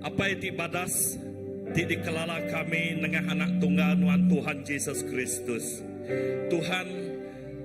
Apai ti badas ti dikelala kami nengah Anak Tunggal Nuan Tuhan Jesus Kristus. Tuhan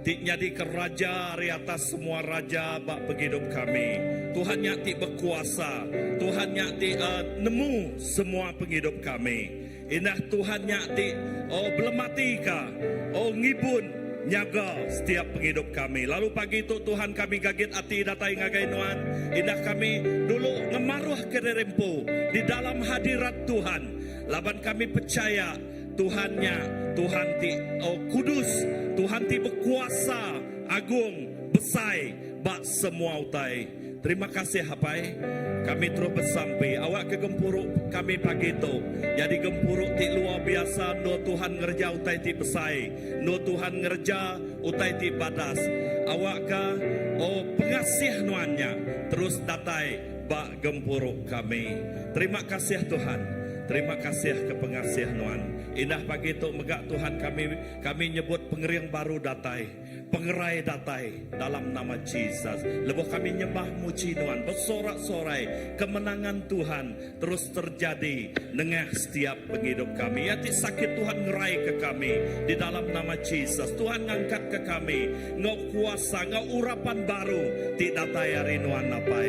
ti nyadika Raja ari atas semua raja ba pengidup kami. Tuhan nya ti bekuasa. Tuhan nya ti nemu semua pengidup kami. Indah Tuhan nya ti oh belematika oh ngibun nyaga setiap pengidup kami. Lalu pagi tu Tuhan kami gagit ati datai ngagai Nuan. Indah kami dulu ngemaruhka diri empu di dalam hadirat Tuhan laban kami pechaya Tuhan nya Tuhan ti oh kudus, Tuhan ti bekuasa agung besai ba semua utai. Terima kasih apai. Kami terus besampi awakka gempuru kami pagi tu nyadi gempuru ti luar biasa endur Tuhan ngereja utai ti besai, endur Tuhan ngereja utai ti badas. Awakka oh pengasih nuan nya terus datai ba gempuru kami. Terima kasih Tuhan. Terima kasih ke pengasih nuan. Indah pagi tu mega Tuhan kami kami nyebut pengering baru datai. Pengerai datai dalam nama Jesus. Lebuh kami nyembah muji Nuan besorak-sorai, kemenangan Tuhan terus terjadi nengah setiap pengidup kami. Iya ti sakit Tuhan ngeraika kami di dalam nama Jesus. Tuhan ngangkatka kami enggau kuasa enggau urapan baru ti datai ari Nuan Apai.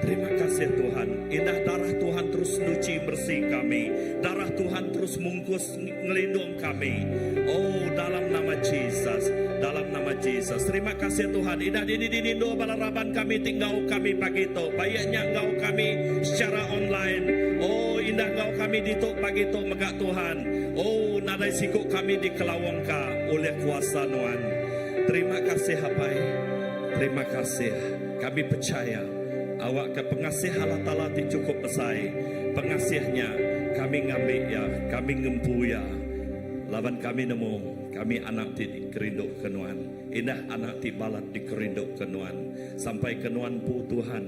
Terima kasih Tuhan. Indah darah Tuhan terus nuchi meresi kami. Darah Tuhan terus mungkus ngelindung kami. Oh dalam nama Jesus, dalam nama Jesus. Terima kasih Tuhan. Indah dini-dini endur bala raban kami ti enggau kami pagi tu. Baik nya enggau kami secara online. Oh indah enggau kami ditu pagi tu mega Tuhan. Oh nadai siku kami dikelawangka ulih kuasa Nuan. Terima kasih Apai. Terima kasih. Kami pechaya awakka pengasih Allah Taala ti chukup besai. Pengasih nya kami ngambi iya, kami ngempu iya. Laban kami nemu kami anak ti dikerinduka Nuan, indah anak ti balat dikerinduka Nuan, sampai ke Nuan empu Tuhan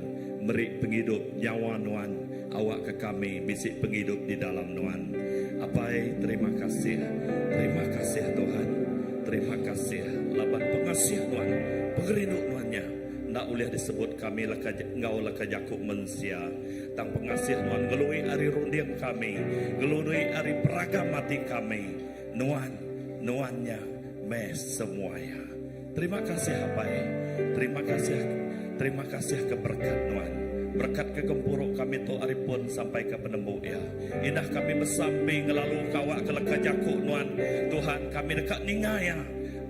meri pengidup nyawa Nuan awakka kami bisi pengidup di dalam Nuan. Apai, terima kasih, terima kasih Tuhan, terima kasih laban pengasih Nuan, pengerindu Nuan nya enda ulih disebut kami leka enggau leka jaku mensia. Tang pengasih Nuan ngelui ari runding kami, ngelui ari peragam ati kami. Nuan, Nuan nya meh semua iya. Terima kasih Apai. Terima kasih, terima kasih ke berekat Nuan. Berekat ke gempuru kami tu ari pun sampai ke penembu iya. Indah kami besampi ngelalu kawa ke leka jaku Nuan, Tuhan, kami deka ninga iya.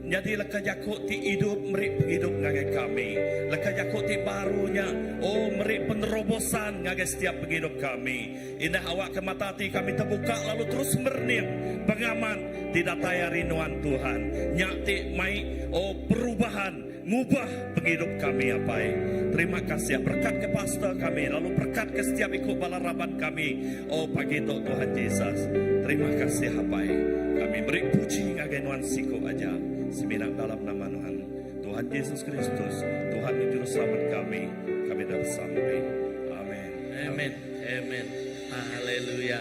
Nyadi leka jaku ti idup meri pengidup ngagai kami. Leka jaku ti baru nya, oh, meri penerobosan ngagai setiap pengidup kami. Indah awakka mata ati kami tebuka lalu terus merening pengamat ti datai ari Nuan, Tuhan. Nya ti mai, oh, perubahan, ngubah pengidup kami, Apai. Terima kasih. Berekatka pastor kami lalu berekatka setiap iku bala raban kami, oh, pagi tu, Tuhan Jesus. Terima kasih, Apai. Kami meri puji ngagai Nuan siku aja, semina dalam nama Nuan, Tuhan Jesus Kristus, Tuhan enggau Juruselamat kami, kami dah besampi. Amen. Amen. Amen. Haleluya.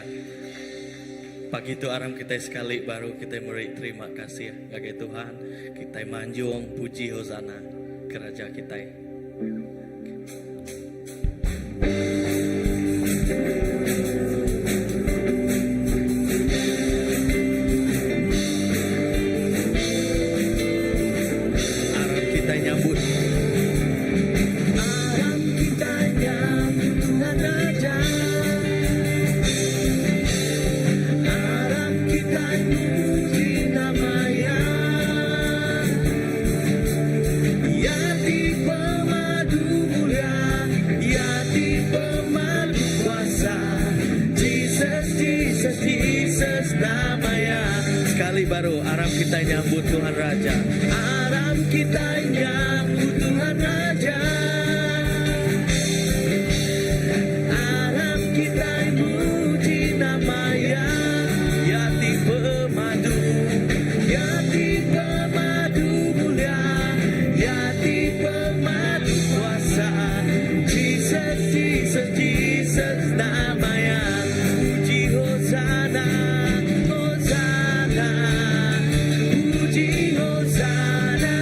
Pagi tu aram kitai sekali baru kitai meri terima kasih ngagai Tuhan. Kitai manjung puji hosana ke Raja kitai. Aram kitai nyambut. Aram kitai nyambut Tuhan Raja. Aram kitai muji nama Iya. Iya ti pemadu mulia, Iya ti pemadu kuasa. Jesus, Jesus, Jesus nama Iya. Sekali baru aram kitai nyambut Tuhan Raja. Aram kitai nyambut Tuhan Raja. Aram kitai muji nama Iya. Iya ti pemadu, Iya ti pemadu mulia, Iya ti pemadu kuasa. Jesus, Jesus, Jesus nama Iya. Puji Hosana, Hosana. Puji Hosana.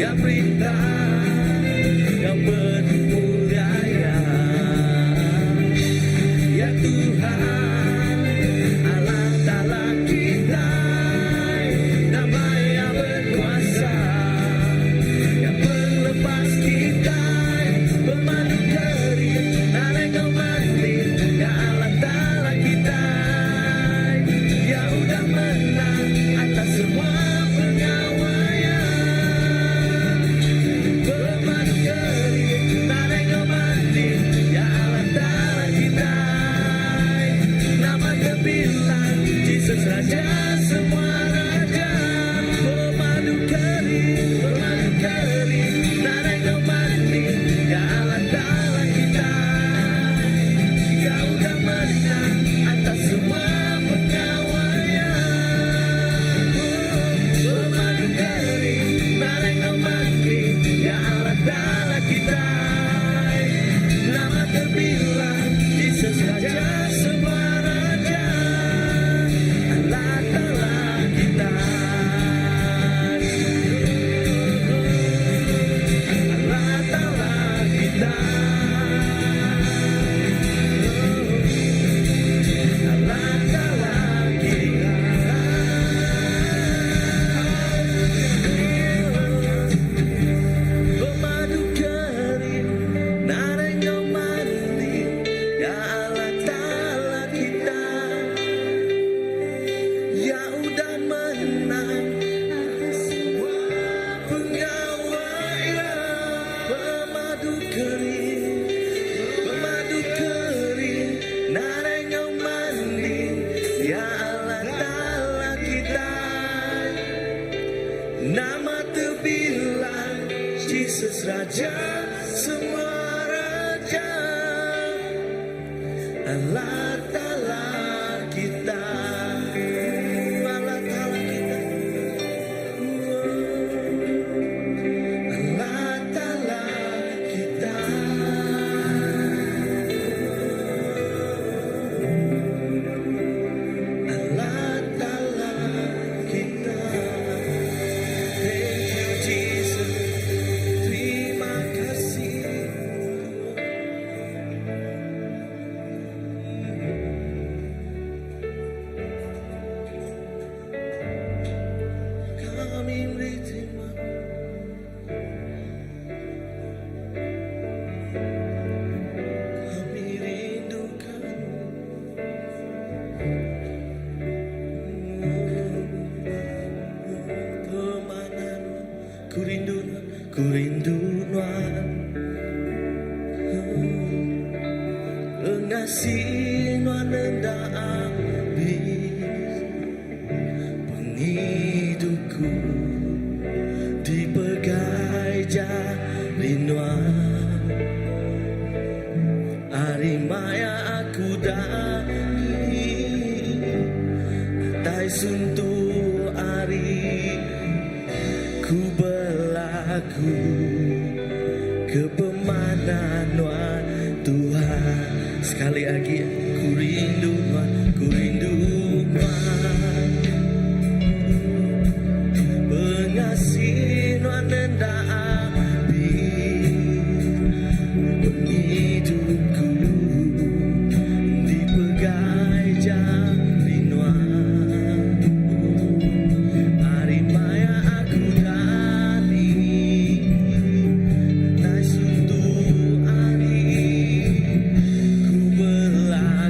Ya perintah Yang pemulia Ya Ya Tuhan Allah Ta'ala kita Nama yang berkuasa Yang pelepas kita Pemadu kering Nadai kau mati Ya Allah Ta'ala kita Ya udah menang Atas semua pengawaian Pemadu kering Nadai kau mati Ya Allah Ta'ala kita Nama terbilang Jesus Raja semua raja Pemadu kering Pemadu kering Nadai kau mati Ya Allah Ta'ala kita Ya udah menang Atas semua pengawaian Pemadu kering Nadai kau mati Ya Allah Ta'ala kita Nama terbilang Jesus Raja semua raja Allah Ta'ala kita Allah Ta'ala kita Allah Ta'ala kita. Pemadu kering Nadai kau mati Ya Allah Ta'ala kita Ya udah menang Atas semua pengawaian Pemadu kering Pemadu kering Nadai kau mandi Ya Allah Ta'ala kita Nama terbilang Jesus Raja semua raja Allah Ta'ala kita Allah Ta'ala kita Allah Ta'ala kita Allah Ta'ala kita. Thank you Jesus. Terima kasih. Kami beri terima. Kami rindukan Pemanan Ku rindu Ku rindu nuan Pengasih nuan enda habis Pengidupku Dipegai jari nuan Ari maya aku dani Atai suntuk ari Ku belagu Ke pemanah nuan Tuhan Sekali agi Ku rindu nuan Ku rindu nuan Pengasih nuan enda abis Pengidupku Dipegai jari nuan Ari maya aku dani Nadai suntuk ari Ku belagu.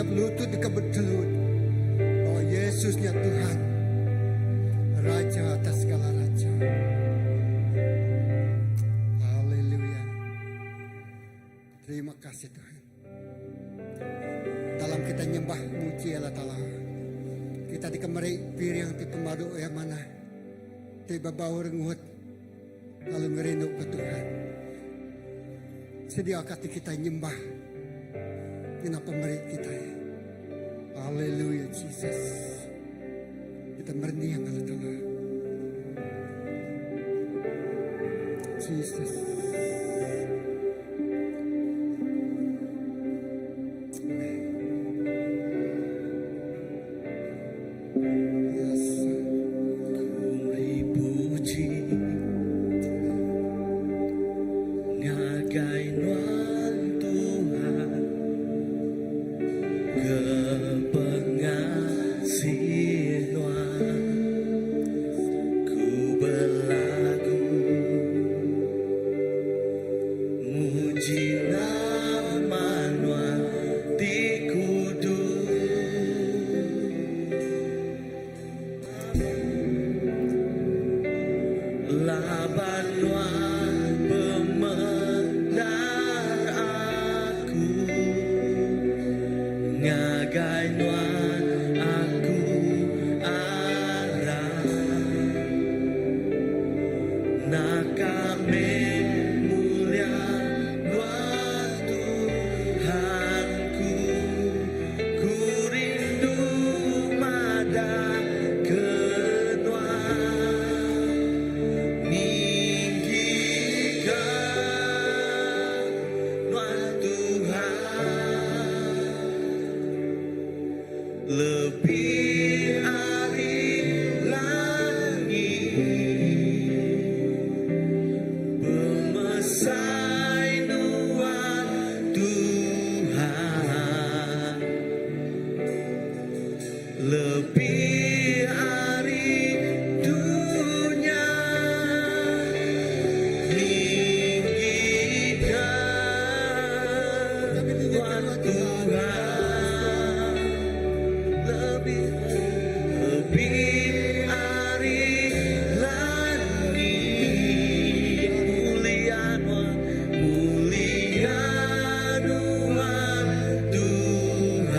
Tiap lutut deka betelut bawa Yesus nya Tuhan, Raja atas segala raja. Haleluya. Terima kasih Tuhan. Dalam kita nyembah muji Allah Taala, kita deka meri piring ti pemadu iya manah ti bebau rengut lalu ngerinduka Tuhan. Sediaka ati kitai nyembah ngena pemeri kitai. Haleluya Jesus. Kita merening Allah Taala. Jesus. Amen. Yes. Ku meri puji ngagai Nuan Tuhan ke pengasih Nuan ku belagu muji nama Nuan ti kudus. Laban Nuan pemendar aku Ngagai Nuan aku arap Naka meh mulia Nuan Tuhanku Ku rindu madah ke Nuan Ninggika Nuan Tuhan Lebih ari langit Pemesai Nuan Tuhan Lebih ari dunya Ninggika Nuan Tuhan Lebih lebih ari langit Mulia Nuan Mulia Nuan Tuhan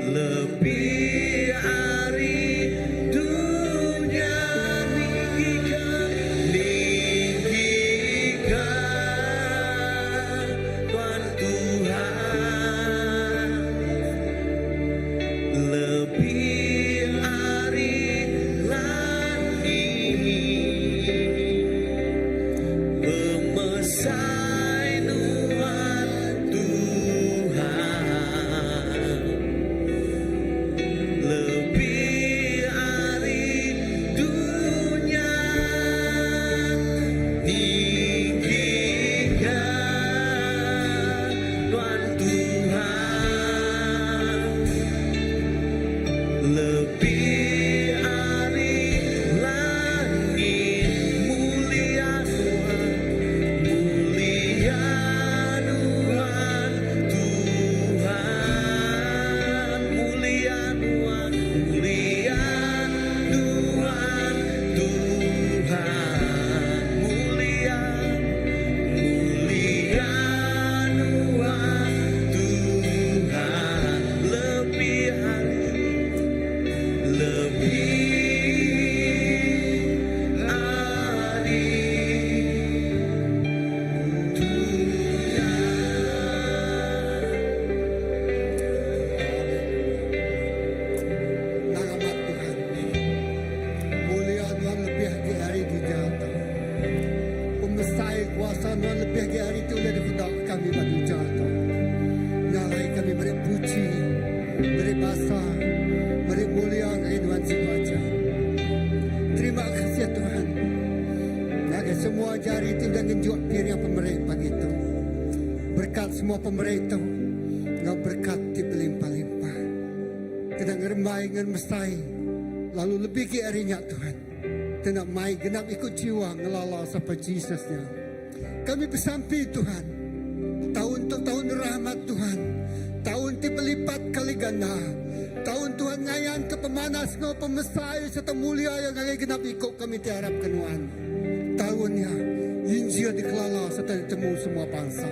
Lebih ari dunya Ninggika Ninggika Nuan Tuhan Lebih ari langit Pemesai Nuan Tuhan Lebih ari dunya Ninggika Nuan Tuhan Lebih ari langit Mulia Nuan Mulia Nuan Tuhan Mulia Nuan Mulia Nuan Tuhan Mulia Mulia Nuan Tuhan Lebih ari Lebih ari dunya. Nang amat Tuhan. Mulia Nuan lebih agi ari dunya tu. Pemesai kuasa Nuan lebih agi ari ti ulih dipeda kami ba dunya tu. Nya alai kami meri puji, meri basa, meri mulia ngagai Nuan siku aja. Terima kasih Tuhan ngagai semua jari ti udah ngenjuk piring pemeri pagi tu. Berkat semua pemeri tu enggau berkat ti belimpah-limpah. Kena ngerembai ngan mesai lalu lebih agi ari nya Tuhan kena mai genap iku jiwa ngelala sapa Jesus nya. Kami besampi Tuhan taun tu taun. Tuhan. Taun ti belipat kali ganda. Taun Tuhan ngayanka pemanas enggau pemesai sereta mulia Iya ngagai genap iku kami ti arapka Nuan. Taun nya, Injil dikelala sereta ditemu semua bansa.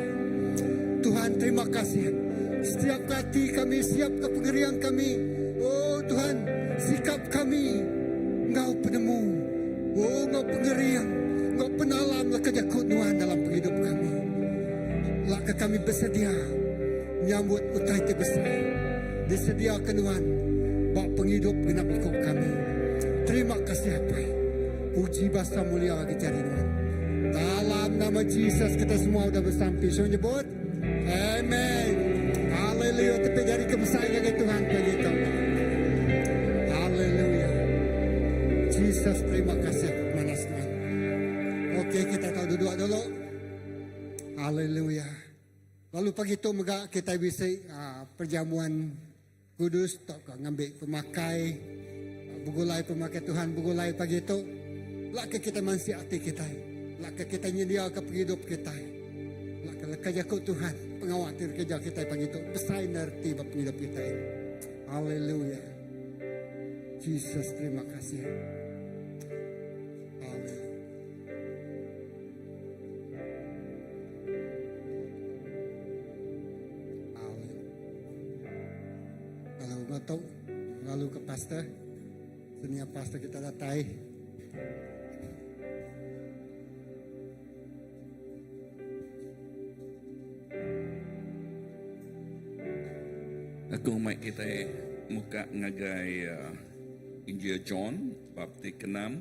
Tuhan terima kasih. Setiapka ati kami, siapka pengering kami. Oh Tuhan, sikap kami enggau penemu. Oh enggau pengering, enggau penalam leka jaku Nuan dalam pengidup kami. Laka kami besedia nyambut utai ti besai disediaka Nuan ba pengidup genap iku kami. Terima kasih Apai. Puji basa mulia agi jari Nuan. Dalam nama Jesus kita semua udah besampi. Semua nyebut Amen. Haleluya. Tepi jari ke besai ngagai Tuhan pagi tu. Haleluya. Jesus terima kasih manas Tuhan. Okey kita tahu duduk dulu. Haleluya. Lalu pagi tu mega kita bisi uh, perjamuan kudus tauka ngambi pemakai begulai pemakai Tuhan begulai pagi tu. Lak ke kita mansik ati kita. Lak ke kita nyediaka pengidup kita. Lak ke leka jaku Tuhan pengawa ti dikereja kita pagi tu besai nerti ba pengidup kita. Haleluya. Jesus terima kasih. Amen. Amen. Lalu ngatuk lalu ke pastor. Senia pastor kita datai. Aku mai kita muka ngagai uh, Injil John bab ti keenam.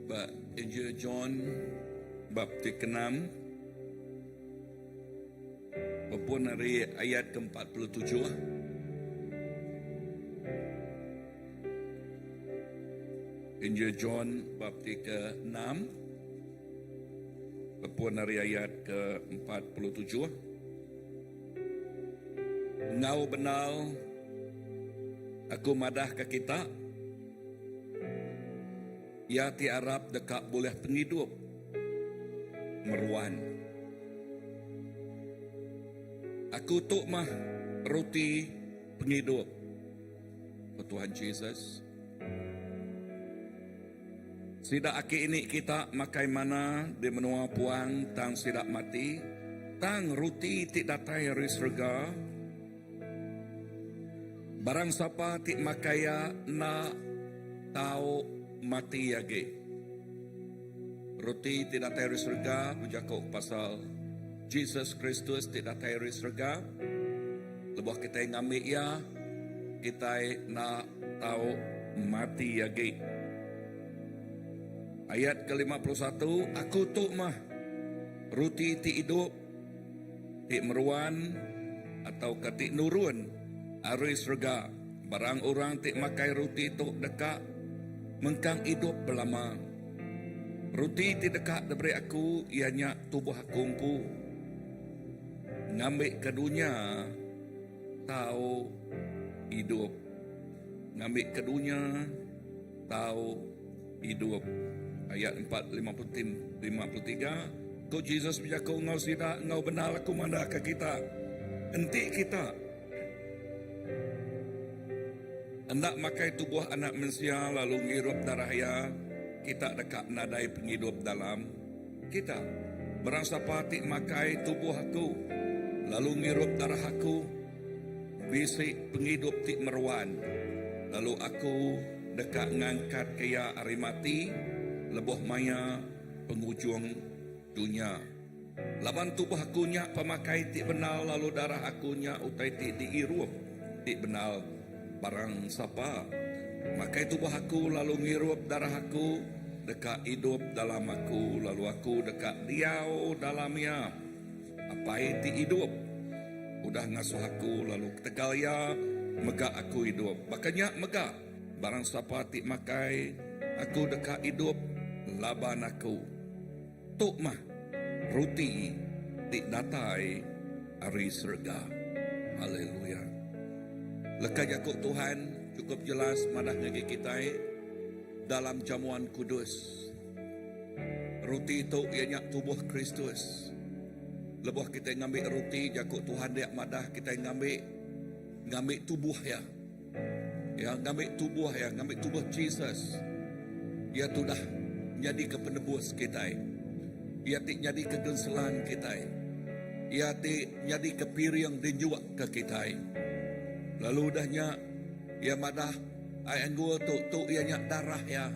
Ba Injil John bab ti keenam bepun ari ayat ke-47. Injil John bab ti ke-6 bepun ari ayat ke-47. Enggau bendar aku madahka kita, iya ti arap deka bulih pengidup meruan. Aku tu mah roti pengidup, ku Tuhan Jesus. Sida aki ini kita makai mana di menua puang tang sida mati, tang ruti ti datai ari serega, barang sapa ti makai iya enda tau mati agi. Ruti ti datai ari serega bejaku pasal Jesus Kristus ti datai ari serega. Lebuh kitai ngambi iya, kitai enda tau mati agi. Ayat ke 51, Aku tu mah ruti ti idup, ti meruan atauka ti nurun ari serega. Barang orang ti makai ruti tu deka mengkang idup belama. Ruti ti deka diberi aku iya nya tubuh aku empu. Ngambika dunya tau idup. Ngambika dunya tau idup. Ayat 4 53, ku Jesus bejaku enggau sida, Enggau bendar aku madahka kita, enti kita enda makai tubuh Anak Mensia lalu ngirup darah iya, kita deka nadai pengidup dalam Kita, barang sapa ti makai tubuh aku lalu ngirup darah aku, bisi pengidup ti meruan, lalu aku deka ngangkatka iya ari mati lebuh maya pengujung dunya. Laban tubuh aku nya pemakai ti bendar lalu darah aku nya utai ti diirup ti bendar. Barang sapa makai tubuh aku lalu ngirup darah aku, deka idup dalam aku lalu aku deka diau dalam iya. Apai ti idup udah ngasuh aku lalu ketegal iya mega aku idup. Baka nya mega barang sapa ti makai aku deka idup laban aku. Tu mah ruti ti datai ari serega. Haleluya. Leka jaku Tuhan chukup jelas madah ngagai kitai dalam jamuan kudus. Roti tu iya nya tubuh Kristus. Lebuh kitai ngambi roti, jaku Tuhan dia madah kitai ngambi ngambi tubuh iya. Iya ngambi tubuh iya, ngambi tubuh Jesus. Iya tudah nyadika penebus kitai. Iya ti nyadika genselan kitai. Iya ti nyadika piring dinjukka kitai. Lalu udah nya iya madah ai anggur tu tu iya nya darah iya.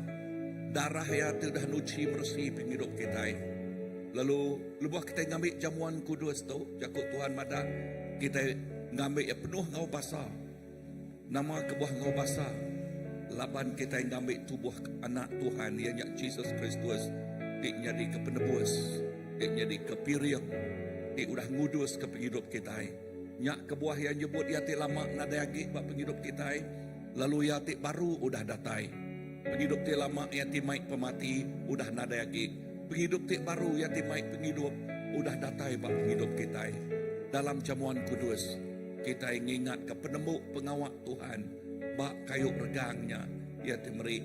Darah iya ti udah nuchi meresi pengidup kitai. Lalu lebuh kitai ngambi jamuan kudus tu, jaku Tuhan madah kitai ngambi iya penuh enggau basa. Nama kebuah enggau basa? Laban kitai ngambi tubuh Anak Tuhan iya nya Jesus Kristus ti nyadika penebus, ti nyadika piring ti udah nguduska pengidup kitai. Nya kebuah iya nyebut iya ti lama nadai agi ba pengidup kitai, lalu iya ti baru udah datai. Pengidup ti lama iya ti mai pemati udah nadai agi. Pengidup ti baru iya ti mai pengidup udah datai ba pengidup kitai. Dalam jamuan kudus, kitai ngingatka penemu pengawa Tuhan ba kayu regang nya iya ti meri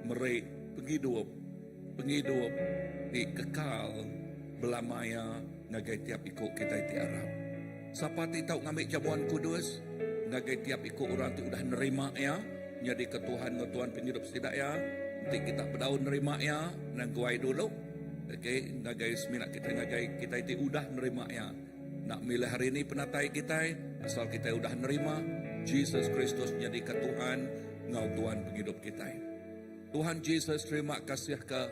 meri pengidup pengidup ti kekal belama iya ngagai tiap iku kitai ti arap. Sapa ti tau ngambi jamuan kudus ngagai tiap iku orang ti udah nerima iya nyadika Tuhan enggau Tuan pengidup sida iya? Enti kita bedau nerima iya, nengguai dulu okay ngagai semina kitai ngagai kitai ti udah nerima iya. Enda milih hari ni penatai kitai, asal kitai udah nerima Jesus Kristus nyadika Tuhan enggau Tuan pengidup kitai. Tuhan Jesus terima kasih ke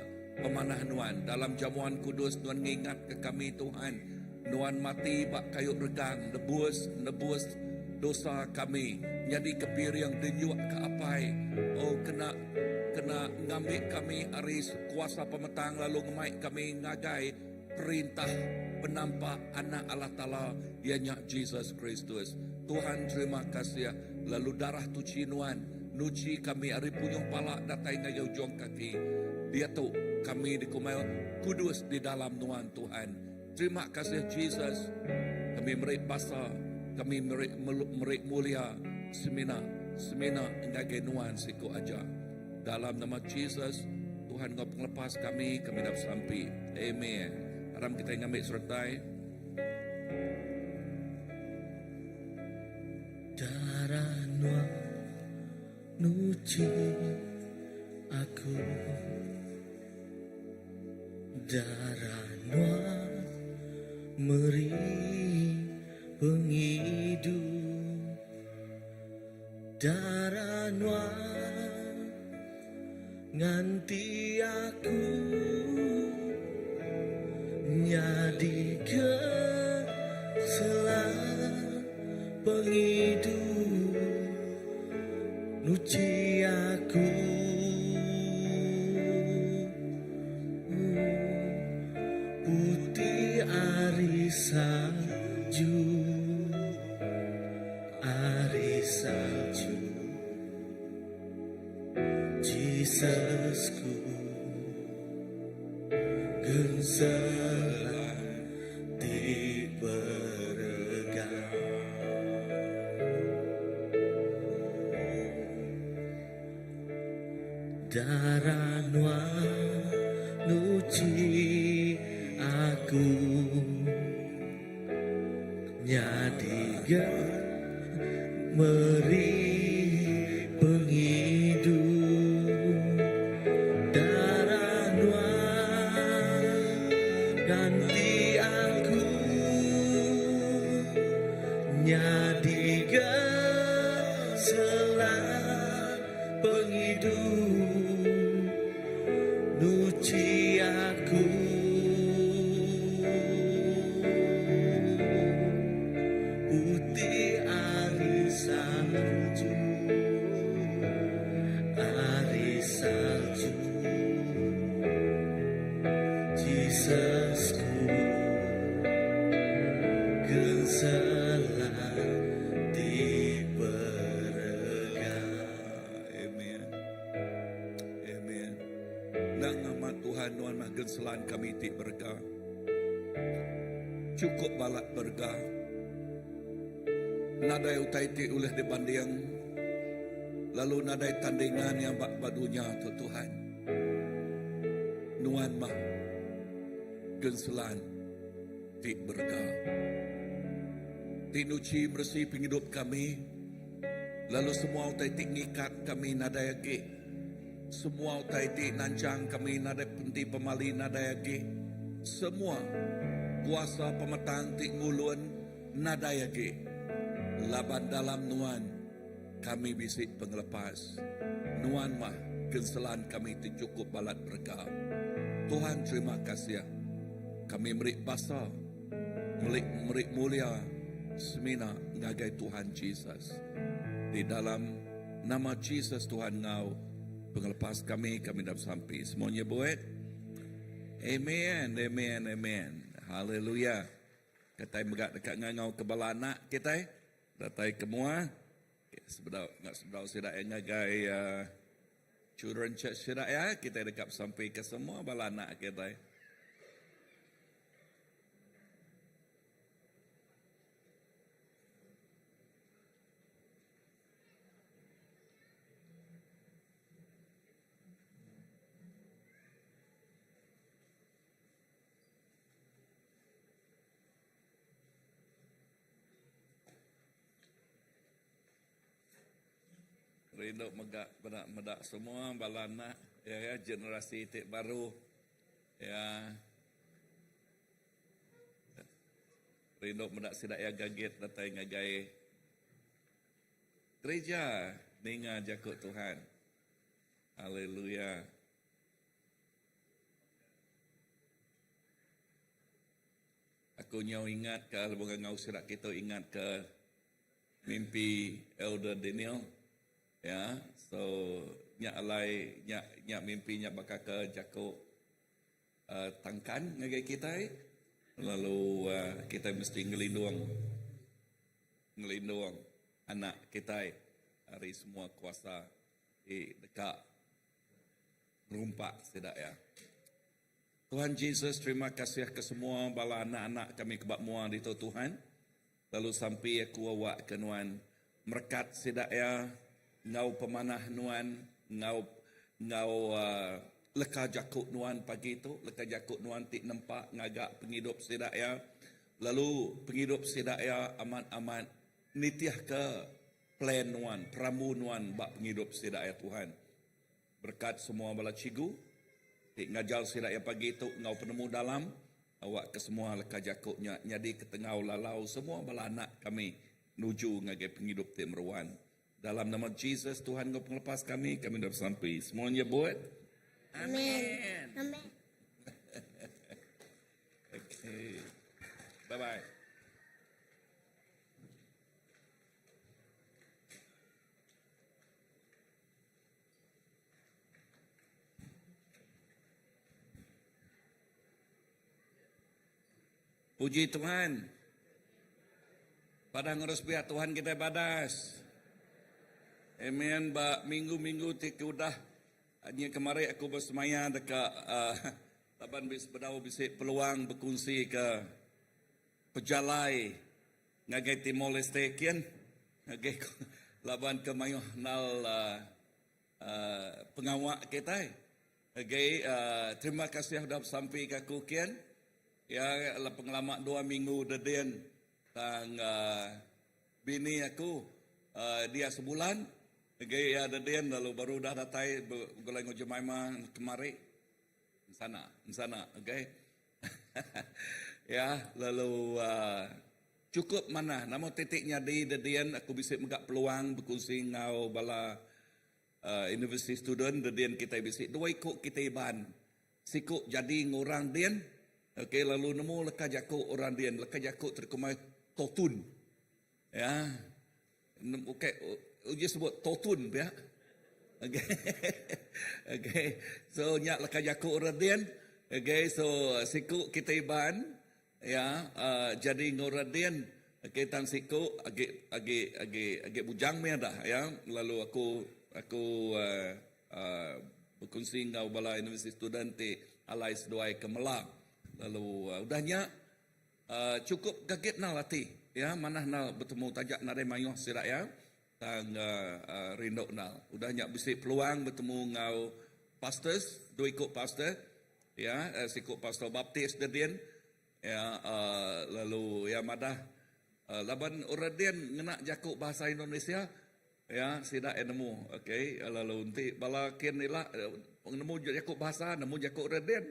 pemanah Nuan dalam jamuan kudus Nuan ngingat ke kami Tuhan Nuan mati ba kayu regang nebus nebus dosa kami nyadi ke piring dinyuk ke Apai oh kena kena ngambi kami ari kuasa pemetang lalu ngemai kami ngagai Perintah penampak Anak Allah Taala iya nya Jesus Kristus. Tuhan terima kasih lalu darah tuchi Nuan nuchi kami ari punyuh pala datai ngagai ujung kaki. Diatu kami dikumbai kudus di dalam Nuan Tuhan. Terima kasih Jesus. Kami meri basa, kami meri meri mulia semina semina ngagai Nuan siku aja. Dalam nama Jesus, Tuhan enggau pengelepas kami, kami dah besampi. Amen. Aram kita ngambi sertai. Darah nuan nuci aku Darah nuan meri pengidup Darah nuan nganti aku nyadi ke selang pengidup nuchi aku putih ari salju. Ari salju Jesusku Genselan ti berega. Darah nuan nuchi aku. Nyadi ga meri pengidup darah nuan ganti aku nyadi ga selang pengidup Nuchi aku. Putih ari salju, ari salju. Jesusku genselan ti berega. Amen. Amen. Endang amat Tuhan nuan mah genselan kami ti berega. Chukup balat berega. Nadai utai ti ulih dibanding lalu nadai tandingan iya ba ba dunya tu Tuhan. Nuan mah. Genselan ti berega. Ti nuchi meresi pengidup kami, lalu semua utai ti ngikat kami nadai agi. Semua utai ti nanchang kami nadai penti pemali nadai agi. Semua kuasa pemetang ti ngulun nadai agi. Laban dalam Nuan kami bisi pengelepas. Nuan mah genselan kami ti chukup balat berega. Tuhan terima kasih. Kami meri basa, meli meri mulia semina ngagai Tuhan Jesus. Di dalam nama Jesus Tuhan enggau pengelepas kami, kami enda besampi. Semua nyebut Amen, amen, amen. Haleluya. Kitai mega deka ngangau ke bala anak kitai datai ke mua. Sebedau sebedau sida iya ngagai uh, Children Church sida iya, kitai deka besampi ke semua bala anak kitai. Rindu mega peda meda semua bala anak iya ya generasi ti baru iya rindu meda sida iya gagit datai ngagai gereja ninga jaku Tuhan. Haleluya. Aku nyau ingat ka lebuh ngangau sida kitu ingat ka mimpi Elder Daniel ya so nya alai nya nya mimpi nya baka ke jaku uhh tangkan ngagai kitai lalu uhh kitai mesti ngelindung ngelindung anak kitai ari semua kuasa ti deka ngerumpak sida iya. Tuhan Jesus terima kasih ke semua bala anak-anak kami ke ba mua ditu Tuhan. Lalu sampi aku awak ke nuan merekat sida iya enggau pemanah nuan enggau enggau uhh leka jaku nuan pagi tu leka jaku nuan ti nempa ngaga pengidup sida iya lalu pengidup sida iya amat-amat nitihka plan nuan perambu nuan ba pengidup sida iya Tuhan. Berekat semua bala cikgu ti ngajar sida iya pagi tu enggau penemu dalam awakka semua leka jaku nya nyadi ketengau lalau semua bala anak kami nuju ngagai pengidup ti meruan. Dalam nama Jesus Tuhan enggau pengelepas kami, kami udah besampi. Semua nyebut Amen. Amen. Okay. Bye bye. Puji Tuhan. Padah ngurus pihak Tuhan kitai badas. Amen. Ba minggu-minggu ti ke udah nyi kemari aku besemaya deka uh, laban bedau bisi peluang bekunsi ke pejalai Ngagai Timor Leste kin ngagai laban ke mayuh nal pengawa kitai. Ngagai terima kasih udah besampi ke aku kin. Ya pengelama dua minggu dedin tang bini aku dia sebulan ngagai iya dedin lalu baru udah datai begulai enggau Jemima kemari. Ensana, ensana okay. Ya, lalu uh, cukup manah. Nama titik nyadi dedian aku bisi mega peluang bekunsi enggau bala uh, university student dedian kita bisi dua iku kita Iban. Siku jadi ngurang din. Okey, lalu nemu leka jaku orang din, leka jaku terkumai totun. Ya. Okey, uji sebut totun pia. Okey. Okey. So nya leka jaku orang din. Okey, so siku kita Iban ya uh, jadi enggau orang din. Okey, tang siku agi agi agi agi bujang meh dah ya. Lalu aku aku uh, uh, berkongsi enggau bala university student ti alai seduai ke mela. Lalu uh, udah nya Chukup gagit nal ati iya manah nal betemu taja nadai mayuh sida iya tang rindu nal. Udah nya bisi peluang betemu enggau pastors, dua iku pastor. Ya siku pastor Baptist dedin ya lalu iya madah laban orang din ngena jaku bahasa Indonesia ya sida iya nemu okay lalu enti bala kin ila nemu jaku bahasa nemu jaku orang din.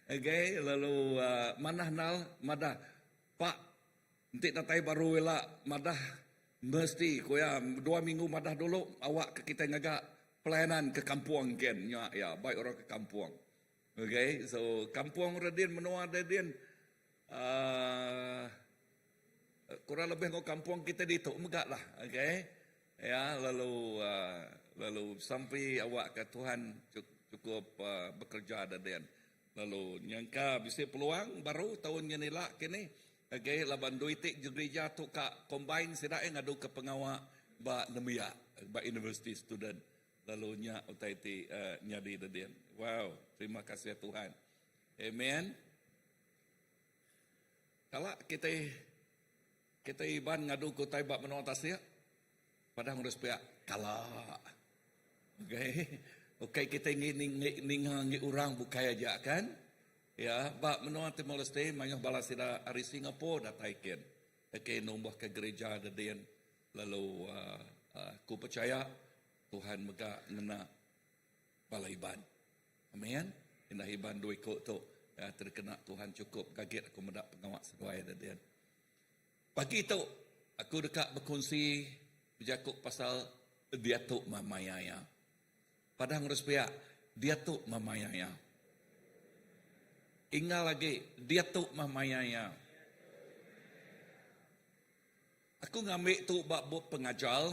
Okay lalu manah nal madah pak enti datai baru ila madah mesti ku iya dua minggu madah dulu awak ke kitai ngaga pelayanan ke kampung kin nya iya bai orang ke kampung. Okay so kampung redin menua redin uhh kurang lebih enggau kampung kitai ditu mega lah okay. Ya lalu lalu sampi awak ka Tuhan chukup bekereja da din. Lalu nyangka bisi peluang baru taun nyin ila kini agi laban dua iti gerija tu ka combine sida iya ngadu ka pengawa ba nembiak ba university student lalu nya utai ti nyadi da din. Wow terima kasih Tuhan. Amen. Kala kitai Kitai Iban ngadu ke utai ba menua tasik padah ngurus pia kala. Okay. Ukai kitai ngi ninga ngi orang bukai aja kan. Ya, ba menua Timor Leste mayuh bala sida ari Singapore datai kin. Okay numbuh ke gereja dedin lalu uh, aku percaya Tuhan mega ngena bala Iban. Amin. Indah Iban dua iku tu ya, terkena Tuhan cukup gagit aku meda pengawa seduai dedin. Pagi tu, aku deka bekunsi bejaku pasal diatu meh maya iya. Padah ngurus pia, diatu meh maya iya. Ingal agi, diatu meh maya iya. Aku ngambi tu ba bup Pengajar.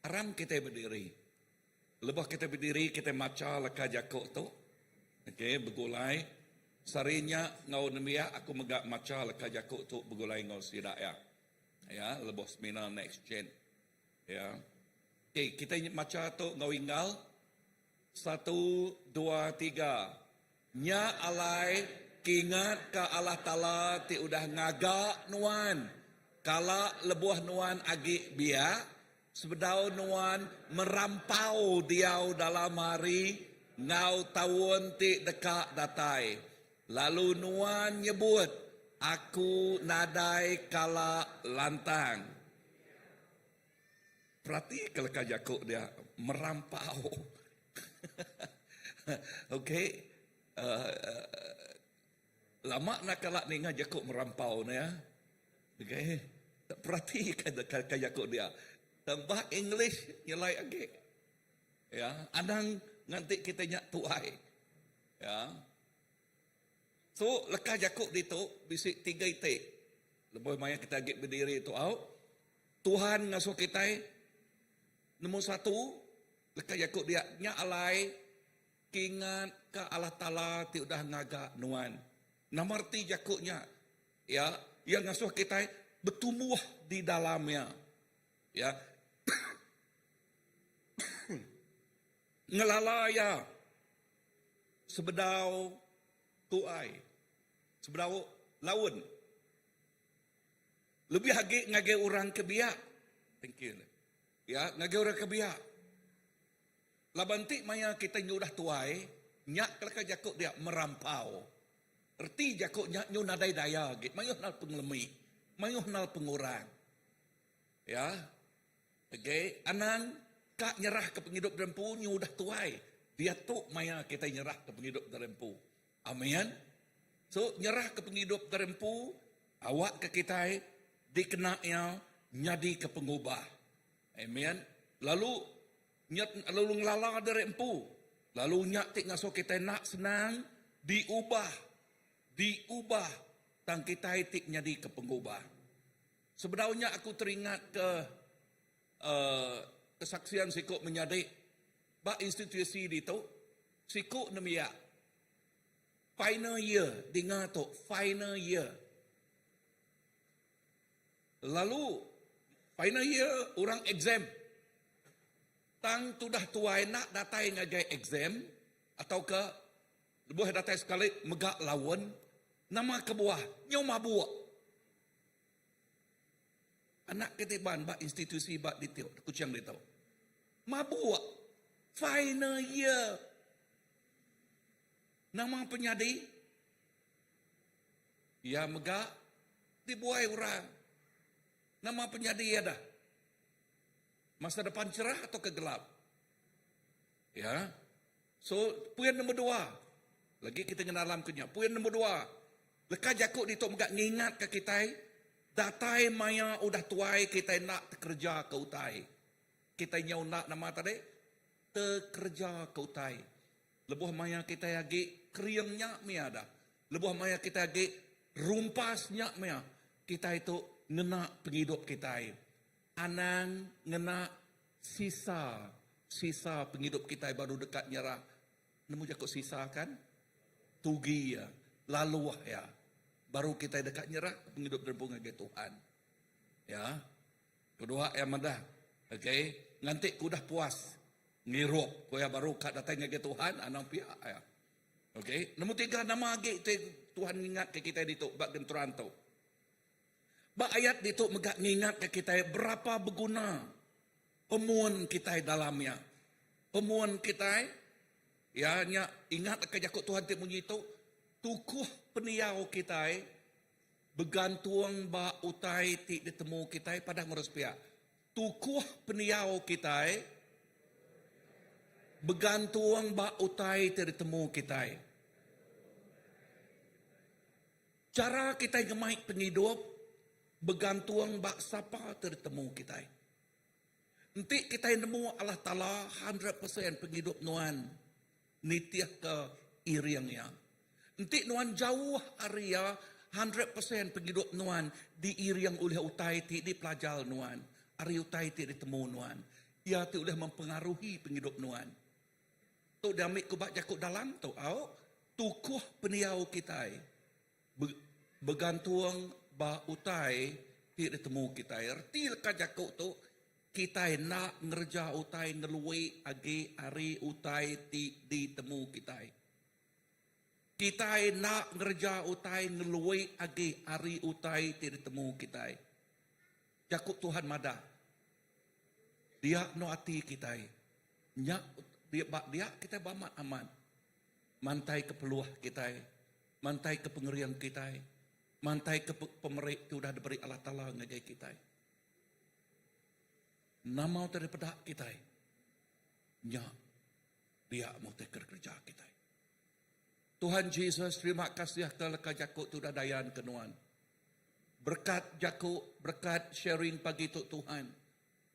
Aram kitai bediri. Lebuh kitai bediri, kitai macha leka jaku tu. Okey, begulai. Sehari nya enggau nembiak aku mega macha leka jaku tu begulai enggau sida iya. Ya, lebuh seminar next gen. Ya. Okey, kitai macha tu enggau inggal. Satu, dua, tiga. Nya alai, kingatka Allah Taala ti udah ngaga nuan kala lebuh nuan agi biak, sebedau nuan merampau diau dalam hari enggau taun ti deka datai, lalu nuan nyebut, Aku nadai kala lantang. Peratika leka jaku dia, merampau. Okey. Uh, lama nak kala ninga jaku merampau ne ya. Okey. Peratika leka jaku dia. Tambah English nyelai agi. Ya, anang nganti kita nya tuai. Ya. So leka jaku ditu bisi tiga iti. Lebuh maya kita agi bediri tu au, Tuhan ngasuh kitai nombor satu leka jaku dia nya alai kingat ka Allah Taala ti udah ngaga nuan. Nama reti jaku nya? Ya, iya ngasuh kitai betumbuh di dalam iya. Ya. Ngelala iya. Sebedau tuai, sebedau laun. Lebih agi ngagai orang ke biak. Thank you. Ya, ngagai orang ke biak. Laban ti maya kita nyudah tuai, nya kelaka jaku dia merampau. Reti jaku nya nyu nadai daya agi, mayuh nal pengelemi, mayuh nal pengurang. Ya. Agi anang ka nyerah ke pengidup diri empu nyu udah tuai. Diatu maya kitai nyerah ke pengidup diri empu. Amen. So nyerah ke pengidup diri empu awak ke kitai dikena iya nyadi ke pengubah. Amen. Lalu nya lalu ngelala diri empu. Lalu nya ti ngasuh kitai enda senang diubah diubah tang kitai ti nyadi ke pengubah. Sebedau nya aku teringat ke kesaksian siku menyadi ba institusi ditu, siku nembiak final year dinga tu final year. Lalu final year orang exam. Tang tudah tuai enda datai ngagai exam atauka lebuh datai sekali mega laun nama kebuah nyau mabuk. Anak ke ti ban ba institusi ba ditu Kuching ditu. Mabuk. Final year. Nama penyadi? Iya mega dibuai orang. Nama penyadi iya dah? Masa depan cerah atau ke gelap? Ya. So, poin nombor dua. Lagi kita ngenalam ke nya. Poin nombor dua. Leka jaku ditu mega ngingatka kitai, datai maya udah tuai kitai enda tekereja ke utai. Kitai nyau enda nama tadi? Tekereja ke utai. Lebuh maya kitai agi kering nya mia dah. Lebuh maya kitai agi rumpas nya mia. Kitai tu ngena pengidup kitai. Anang ngena sisa sisa pengidup kitai baru deka nyerah. Nemu jaku sisa kan? Tugi iya, laluh iya. Baru kitai deka nyerah pengidup derempu ngagai Tuhan. Ya. Kedua iya madah, okay, nganti ku udah puas ngirup ku iya baru ka datai ngagai Tuhan anang pia iya. Okay. Nombor tiga nama agi ti Tuhan ngingatka kitai ditu ba genteran tu. Ba ayat ditu mega ngingatka kitai berapa beguna pemun kitai dalam iya. Pemun kitai iya nya ingatka jaku Tuhan ti munyi tu, tukuh pendiau kitai begantung ba utai ti ditemu kitai padah ngurus pia. Tukuh pendiau kitai begantung ba utai ti ditemu kitai. Chara kitai ngemai pengidup begantung ba sapa ti ditemu kitai. Enti kitai nemu Allah Taala hundred percent pengidup nuan nitihka iring Iya. Enti nuan jauh ari Iya, hundred percent pengidup nuan diiring ulih utai ti dipelajar nuan, ari utai ti ditemu nuan. Iya ti ulih mempengaruhi pengidup nuan. Tu diambi ku ba jaku dalam tu au, tukuh pendiau kitai begantung ba utai ti ditemu kitai. Reti leka jaku tu, kitai enda ngereja utai ngelui agi ari utai ti ditemu kitai. Kitai enda ngereja utai ngelui agi ari utai ti ditemu kitai. Jaku Tuhan madah, dia enu ati kitai. Nya ba dia kitai beamat amat mantai ke peluh kitai, mantai ke pengering kitai, mantai ke pemeri ti udah diberi Allah Taala ngagai kitai. Nama utai dipeda kitai nya dia meh utai ke dikereja kitai. Tuhan Jesus terima kasih ke leka jaku ti udah dayan ke nuan. Berekat jaku, berekat sharing pagi tu Tuhan.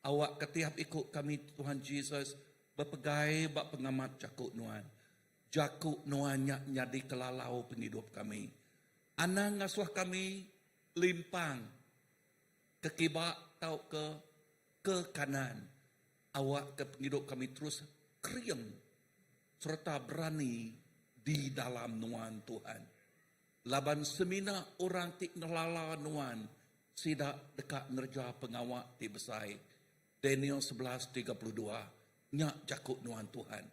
Awakka tiap iku kami Tuhan Jesus bepegai ba pengamat jaku Nuan. Jaku Nuan nya nyadi kelalau pengidup kami. Anang ngasuh kami limpang ke kiba tauka ke kanan. Awakka pengidup kami terus kering sereta berani di dalam Nuan Tuhan. Laban semina orang ti ngelala Nuan sida deka ngereja pengawa ti besai. Daniel 11:32 Nya jaku Nuan Tuhan.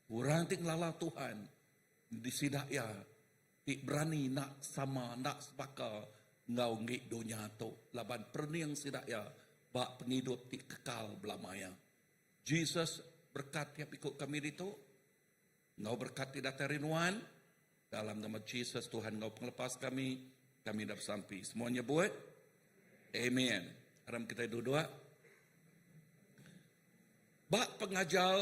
Orang ti ngelala Tuhan di sida iya ti berani enda sama enda sebaka enggau enggi dunya tu laban perening sida iya ba pengidup ti kekal belama iya. Jesus berekat tiap iku kami ditu. Enggau berekat ti datai ari Nuan, dalam nama Jesus Tuhan enggau Pengelepas kami, kami enda besampi. Semua nyebut, Amen. Aram kitai duduk. Ba pengajar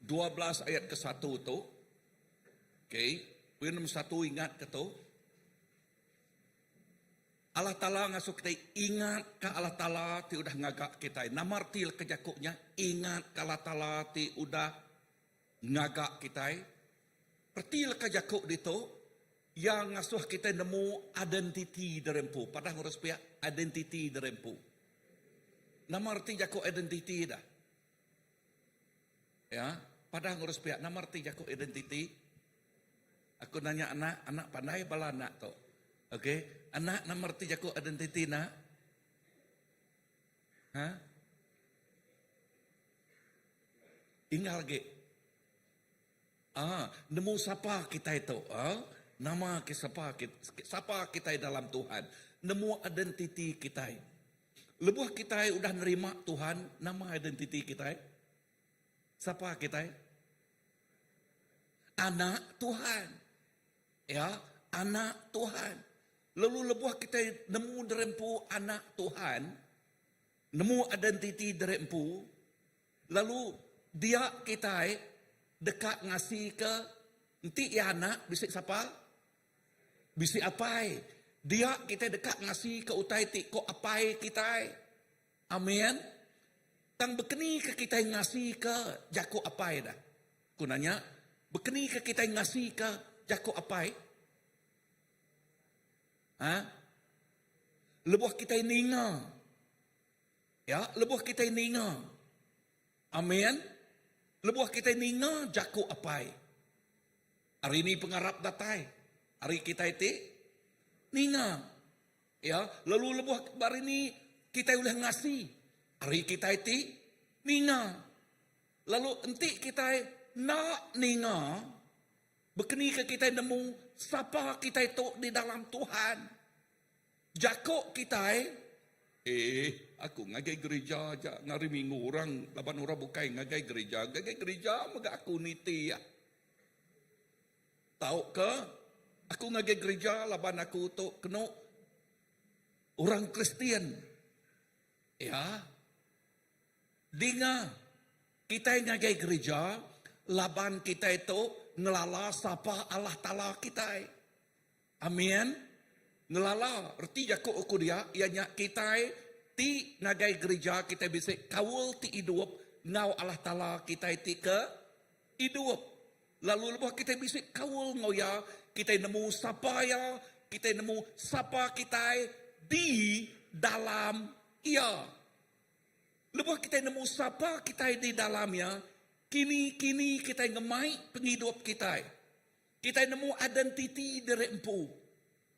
12 ayat ke satu tu, okay, poin nombor satu ingat ke tu, Allah Taala ngasuh kitai ingat ka Allah Taala ti udah ngaga kitai. Nama reti leka jaku nya? Ingat ka Allah Taala ti udah Ngaga kitai. Reti leka jaku ditu, iya ngasuh kitai nemu identiti diri empu. Padah ngurus piak, identiti diri empu. Nama reti jaku identiti dah? Ya, padah ngurus piak, nama reti jaku identiti? Aku nanya anak, anak pandai bala anak tu. Okey, anak nama reti jaku identiti nak? Ha? Tinggal agi. Ah, nemu sapa kitai tu? Ah, nama ke sapa sapa kitai dalam Tuhan. Nemu identiti kitai. Lebuh kitai udah nerima Tuhan, nama identiti kitai? Sapa kitai? Anak Tuhan. Ya, anak Tuhan. Lalu lebuh kita nemu diri empu anak Tuhan, nemu identiti diri empu, lalu dia kita deka ngasika enti iya anak bisi sapa? Bisi apai. Dia kita deka ngasika utai ti ko apai kitai. Amin. Tang bekeni ke kitai ngasika jaku apai dah? Ku nanya, bekeni ke kitai ngasika jaku apai? Ha? Lebuh kitai ninga. Ya, lebuh kitai ninga. Amin. Lebuh kitai ninga jaku apai. Ari ni pengarap datai? Ari kitai ti ninga. Ya, lalu lebuh ba hari ni kitai ulih ngasi ari kitai ti ninga. Lalu enti kitai enda ninga, bekenika kitai nemu sapa kitai tu di dalam Tuhan. Jako kitai, Eh, aku ngagai gerija aja ngari minggu orang laban orang bukai ngagai gerija, ngagai gerija mega aku niti iya. Tauka, aku ngagai gerija laban aku tu kenu orang Kristian. Ya. Dinga, kitai ngagai gerija laban kitai tu ngelala sapa Allah Taala kitai. Amin. Ngelala reti jaku aku dia iya nya kitai ti ngagai gerija kitai bisi kaul ti idup enggau Allah Taala kitai ti ke idup. Lalu lebuh kitai bisi kaul enggau Iya, kitai nemu sapa Iya, kitai nemu sapa kitai di dalam Iya. Lebuh kitai nemu sapa kitai di dalam Iya, kini-kini kitai ngemai pengidup kitai. Kitai nemu identiti diri empu.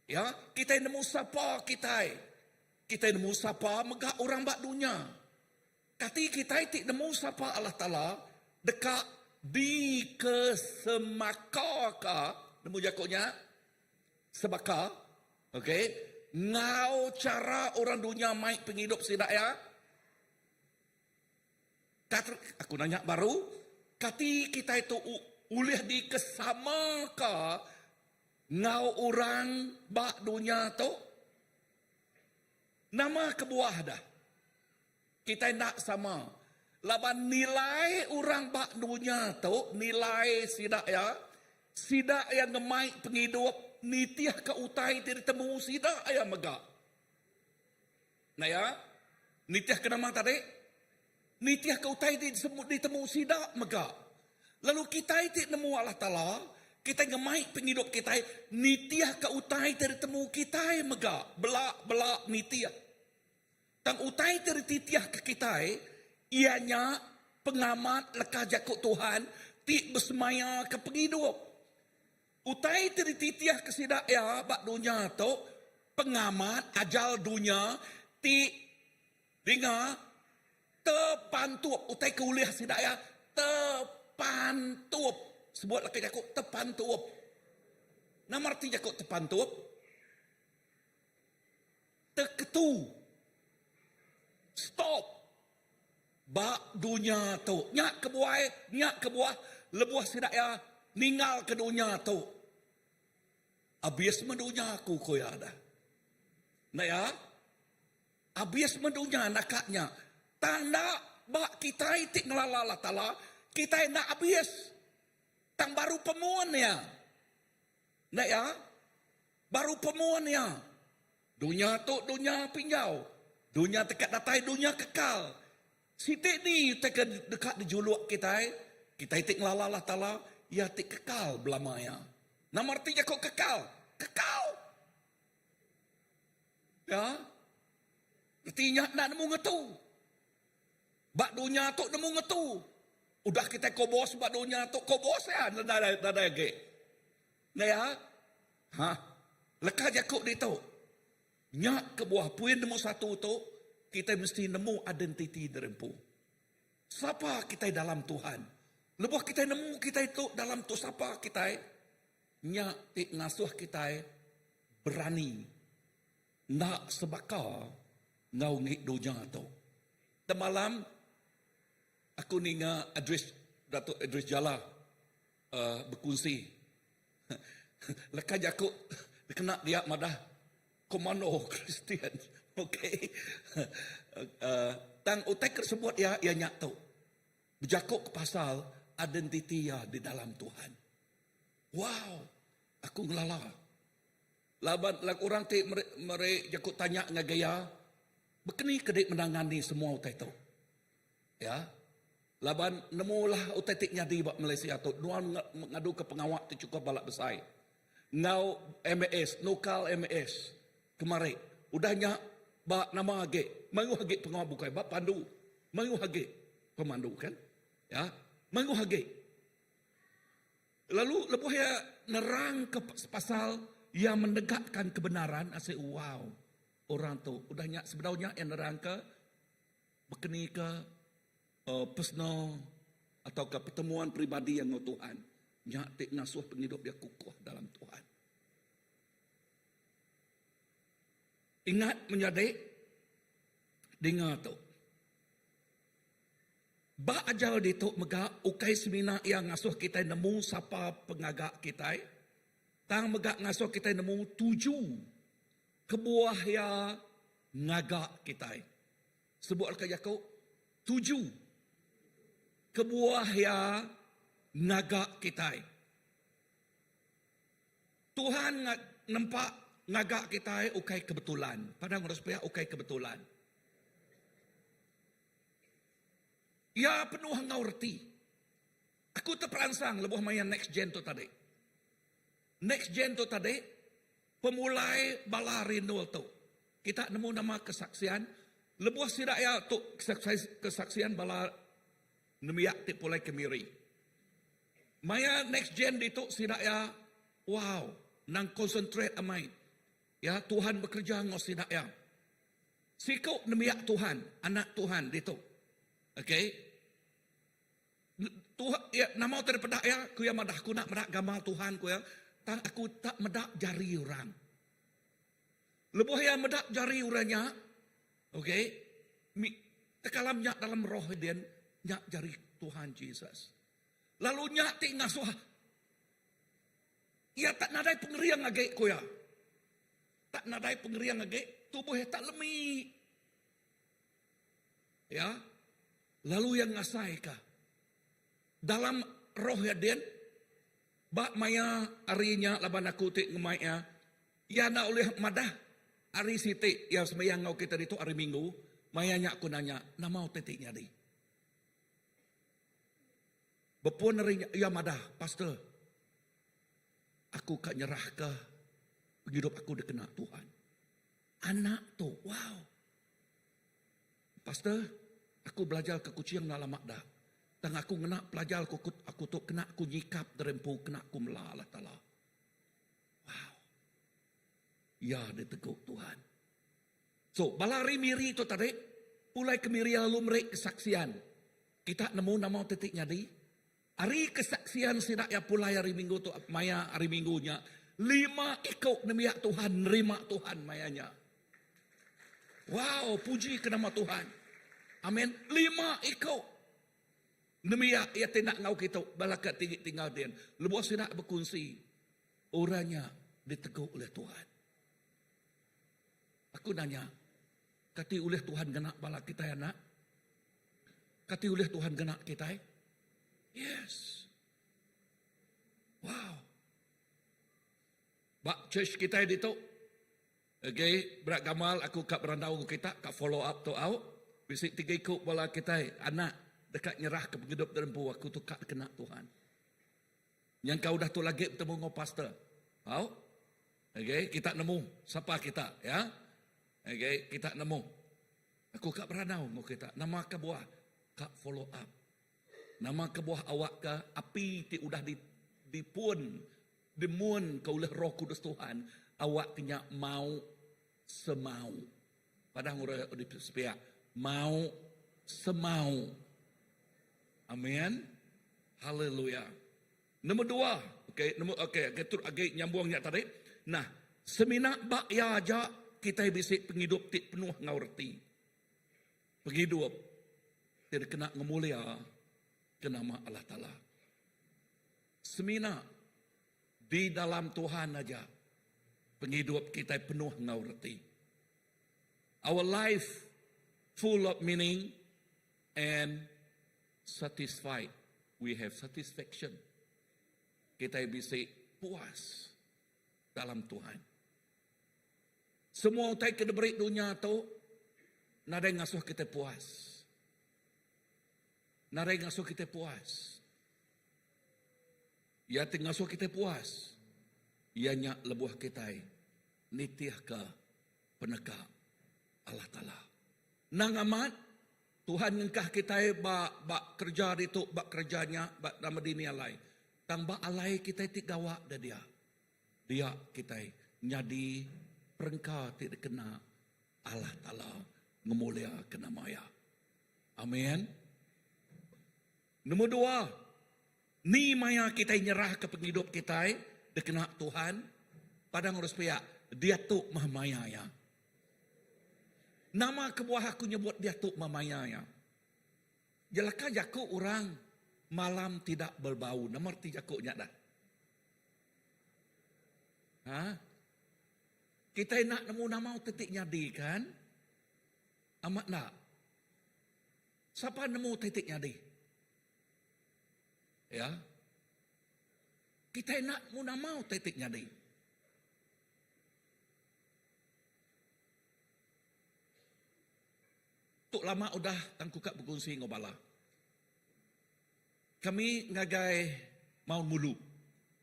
Ya, kitai nemu sapa kitai. Kitai nemu sapa mega orang ba dunya. Kati kitai ti nemu sapa Allah Taala deka dikesemakaka, nemu jaku nya? Sebaka, okey, enggau chara orang dunya mai pengidup sida iya? Aku nanya baru, kati kitai tu ulih dikesamaka enggau orang ba dunya tu? Nama kebuah dah kitai enda sama laban nilai orang ba dunya tu nilai sida iya, sida iya ngemai pengidup nitihka utai ti ditemu sida iya mega. Enda iya nitihka nama tadi? Nitihka utai ti ditemu sida mega. Lalu kitai ti nemu Allah Taala, kitai ngemai pengidup kitai nitihka utai ti ditemu kitai mega, bela-bela nitih. Tang utai ti dititihka kitai iya nya pengamat leka jaku Tuhan ti besemayaka pengidup. Utai ti dititihka sida iya ba dunya tu pengamat ajal dunya ti dinga tepantup utai ke ulih sida iya tepantup. Sebut leka jaku tepantup. Nama reti jaku tepantup? Teketu. Stop. Ba dunya tu. Nya kebuai, nya kebuah lebuh sida iya ninggalka dunya tu. Abis meh dunya aku ku iya dah. Enda iya? Abis meh dunya naka nya. Tang enda ba kitai ti ngelala Allah Taala, kitai enda abis. Tang baru pemun iya. Enda iya? Baru pemun iya. Dunya tu dunya pinjau. Dunya teka datai dunya kekal. Siti ni utai ke deka dijuluk kitai, kitai ti ngelala Allah Taala, iya ti kekal belama iya. Nama reti jaku kekal? Kekal. Ya. Reti nya enda nemu ngetu. Ba dunya tu nemu ngetu. Udah kitai kobos ba dunya tu, kobos iya nadai nadai agi. Enda iya? Ha. Leka jaku ditu. Nya kebuah poin nombor satu tu, kitai mesti nemu identiti diri empu. Sapa kitai dalam Tuhan? Lebuh kitai nemu kitai tu dalam tu sapa kitai, nya ti ngasuh kitai berani enda sebaka enggau ngi dunya tu. Temalam aku ninga Idris Datuk Idris Jala. Uh, bekunsi. Leka jaku dikena dia madah komando Kristian. Okey. Uh, tang utai ke sebut iya iya nya tu. Bejaku ke pasal identiti iya di dalam Tuhan. Wow, aku ngelala. Laban orang ti meri, meri jaku tanya ngagai iya, bekeni ke dik menangani semua utai tu. Ya. Laban nemulah utai ti nyadi ba Malaysia tu nuan ngaduka pengawa ti chukup bala besai. Enggau MAS, nukal MAS kemari. Udah nya ba nama agi, mayuh agi pengawa bukai ba pandu, mayuh agi pemandu kan. Ya, mayuh agi. Lalu lebuh iya nerangka pasal iya menegakkan kebenaran, asai wow orang tu. Udah nya sebedau nya iya nerangka Bekenika personal atauka pertemuan peribadi iya enggau Tuhan nya ti ngasuh pengidup iya kukuh dalam Tuhan. Ingat menyadi dinga tu. Ba ajar ditu mega ukai semina iya ngasuh kitai nemu sapa pengaga kitai tang mega ngasuh kitai nemu tuju kebuah iya ngaga kitai. Sebut leka jaku, tuju kebuah iya ngaga kitai. Tuhan nempa ngaga kitai ukai kebetulan. Padang orang sepiak ukai kebetulan. Iya penuh enggau reti. Aku teperansang lebuh maya next gen tu tadi. Next gen tu tadi Pemulai bala rindu tu. Kita nemu nama kesaksian lebuh sida iya tu kesaksian bala nembiak ti pulai ke Miri. Maya next gen ditu sida iya wow nang concentrate amai ya Tuhan bekerja enggau sida iya. Siku nembiak Tuhan, anak Tuhan ditu. Okay. Tuhan, ya, nama utai dipeda iya, ku iya madah, aku enda meda gamal Tuhan, ku iya, tang aku tak meda jari orang. Lebuh iya meda jari orang nya, okey, tekalam nya dalam roh dia, nya jari Tuhan Jesus. Lalu nya ti ngasuh iya tak nadai pengering agi, ku iya. Tak nadai pengering agi, tubuh iya tak lemi. Ya. Lalu iya ngasaika dalam roh iya din, ba maya hari nya laban aku ti ngemai iya, iya enda ulih madah hari siti iya sembiang enggau kita ditu hari Minggu, maya nya aku nanya nama utai ti nyadi. Bepun hari nya iya madah, Pastor, aku ka nyerahka pengidup aku dikena Tuhan. Anak tu, wow. Pastor, aku belajar ke Kuching enda lama da. Tang aku ngena pelajar ku aku tu kena aku nyikap diri empu kena aku mela Allah Taala. Wow. Iya ditegu Tuhan. So, bala ari Miri tu tadi pulai ke Miri lalu meri kesaksian. Kita nemu nama ti ti nyadi. Ari kesaksian sida iya pulai hari minggu tu maya hari minggu nya, lima iku nembiak Tuhan nerima Tuhan maya nya. Wow, puji ke nama Tuhan. Amin. Lima iku nembiak iya ti enda enggau kitu bala ke tinggi tinggal din. Lebuh sida bekunsi, orang nya ditegu ulih Tuhan. Aku nanya, kati ulih Tuhan ngena bala kitai anak? Kati ulih Tuhan ngena kitai? Yes. Wow. Ba church kitai ditu, okay, berat gamal aku ka berandau enggau kita, ka follow up tu au. Bisi tiga iku bala kitai anak deka nyerah ke pengidup diri empu aku tu ka dikena Tuhan. Nyangka udah tu lagi betemu enggau pastor. Au. Okay, kita nemu sapa kita, ya. Okay, kita nemu. Aku ka berandau enggau kita nama kebuah ka follow up. Nama kebuah awakka api ti udah di dipun dimun ke ulih Roh Kudus Tuhan awak ke nya mau semau. Padah orang di sepiak mau semau. Amin. Haleluya. Nombor dua, okey, nombor okey, okay, tu agi nyambung nya tadi. Nah, semina ba iya aja kitai bisi pengidup ti penuh enggau reti. Pengidup ti dikena ngemulia ke nama Allah Taala. Semina di dalam Tuhan aja pengidup kitai penuh enggau reti. Our life full of meaning and satisfied. We have satisfaction. Kitai bisi puas dalam Tuhan. Semua utai ke diberi dunya tu nadai ngasuh kitai puas. Nadai ngasuh kitai puas. Iya ti ngasuh kitai puas iya nya lebuh kitai nitihka peneka Allah Taala. Endang amat, Tuhan ngengkah kitai ba ba kereja ditu, ba kereja nya, ba nama dini alai. Tang ba alai kitai ti gawa da dia, dia kitai nyadi perengka ti dikena Allah Taala ngemuliaka nama Iya. Amen. Nombor dua, ni maya kitai nyerahka pengidup kitai dikena Tuhan? Padang urus pia, diatu meh maya iya. Nama kebuah aku nyebut diatu meh maya iya? Jelaka jaku orang malam tidak berbau. Nama reti jaku nya dah? Ha? Kitai enda nemu nama utai ti nyadi kan? Amat enda? Sapa nemu utai ti nyadi? Ya. Kitai enda nemu nama utai ti nyadi. Tu lama udah tang ku ka bekunsi enggau bala. Kami ngagai Mount Mulu.